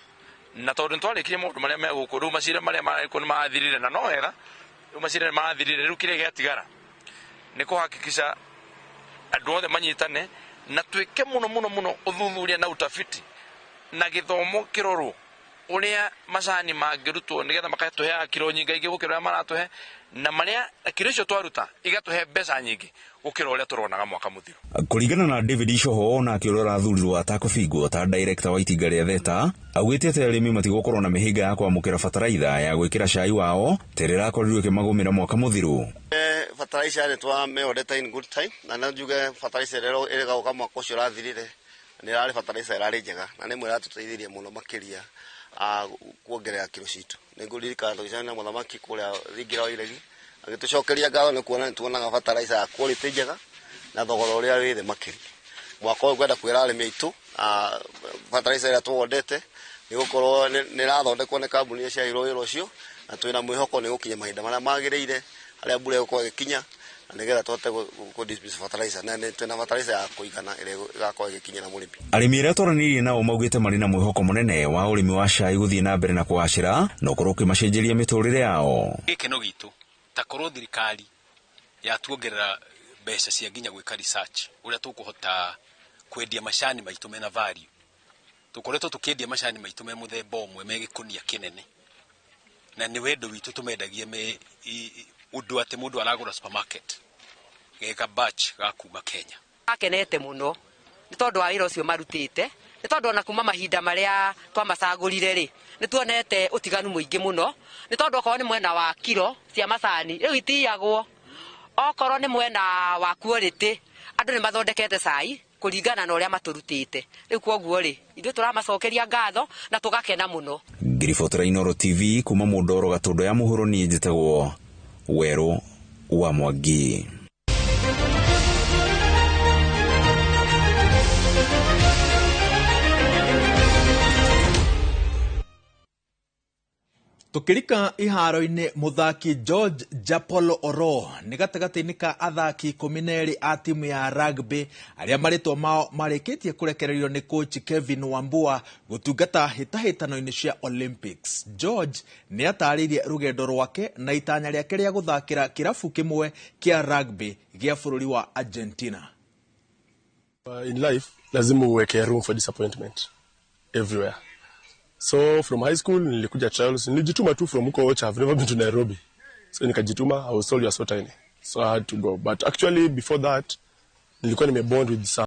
na tondũ nĩtwarĩkirie maũndũ marĩa me gũkũ rĩu macira marĩa marĩ nĩ mathirire, na no wega rĩu macira nĩ mathirire. Rĩu kĩrĩa gĩatigara nĩ kũhakikisha andũ othe manyitane na twĩke mũno mũno mũno ũthuthuria na utafiti na gĩthomo kĩrorwo ũrĩa macani mangĩrutwo nĩgetha makatũheaga kiro nyingaingĩ gũkĩra ũrĩa maratũhe, na marĩa kiro icio twaruta igatũhe mbeca nyingĩ gũkĩra ũrĩa tũronaga mwaka mũthiru. Kũringana na David Icoho, onake ũrĩa ũrathurirwo atakũbingwo ta director wa itinga rĩa Theta, augĩte atĩ arĩmi matigũkorwo na mĩhĩnga ya kwamũkĩra bataraitha ya gwĩkĩra cai wao ta ĩrĩa ĩrakorirwo ĩkĩmagũmĩra mwaka mũthiru. Fertilizer nĩ twamĩorete in good time, na no njuge fertilizer ĩrĩa ĩrĩgaũka mwaka ũcio ũrathirire nĩ ĩrarĩ fertilizer ĩrarĩ njega na nĩ ĩmwe ĩratũteithirie mũno makĩria kuongerera kiro citũ. Nĩ ngũririkana tũgĩcemania na mũthamaki kũrĩa thingira wa Iregi agĩtũcokeria ngatho nĩ kuona nĩ tuonaga fertilizer ya quality njega na thogora ũrĩa wĩ thĩ makĩria. Mwaka ũyũ ngwenda kwĩra arĩmi aitũ fertilizer ĩrĩa tũwendete nĩ gũkorwo nĩ ĩrathondekwo nĩ kambuni ĩrĩa ciaheirwo wĩra ũcio, na twĩna mwĩhoko nĩ gũkinya mahinda marĩa magĩrĩire harĩa mbura ĩgũkorwo ĩgĩkinya, na nĩgetha tũhote kũ dispense fertilizer, na nĩ twĩna fertilizer ya kũigana ĩrĩa ĩgakorwo ĩgĩkinyĩra mũrĩmi. Arĩmi arĩa twaranĩirie nao maugĩte marĩ na mwĩhoko mũnene wa ũrĩmi wa cai gũthiĩ na mbere na kũgacĩra na ũkorwo ũkĩmacenjeria mĩtũrĩre yao. Gĩkeno gitũ ta korwo thirikari yatuongerera mbeca cia nginya gwĩka research ũrĩa tũkũhota kwendia macani maitũ mena value. Tũkoretwo tũkĩendia macani maitũ me mũthemba ũmwe me gĩkũnia kĩnene, na nĩ wendo witũ tũmendagie me ũndũ atĩ mũndũ aragũra supermarket geka batch ga kuma Kenya. Akenete mũno nĩ tondũ wa wĩra ũcio marutĩte, nĩ tondũ ona kuma mahinda marĩa twamacagũrire rĩ nĩ tuonete ũtiganu mũingĩ mũno, nĩ tondũ okorwo nĩ mwena wa kiro cia macani rĩu itiyagwo, okorwo nĩ mwena wa quality andũ nĩ mathondekete cai Kũringana na ũrĩa matũrutĩte rĩu kwoguo rĩ ithuĩ tũramacokeria ngatho na tũgakena mũno. Ngiribotera Inooro TV kuma Mũndoro Gatũndũ ya mũhuro, niĩ njĩtagwo Werũ wa Mwangi. Tukirika iharo-inĩ, mũthaki George Japolo Oro nĩ gatagatĩ-inĩ ka athaki 12 a timu ya rugby arĩa marĩtwa mao marĩkĩtie kũrekererio nĩ coach Kevin Wambua gũtungata hĩtahĩtano-inĩ cia Olympics. George nĩ atarĩirie rũgendo rwake na itanya rĩake rĩa gũthakĩra kĩrabu kĩmwe kĩa rugby gĩa bũrũri wa Argentina. In life lazima uweke room for disappointment everywhere. So from high school nilikuja trials, nilijituma tu from huko Ocha. I've never been to Nairobi. So nikajituma, I was told you are so tiny. So I had to go. But actually before that nilikuwa nimebond with some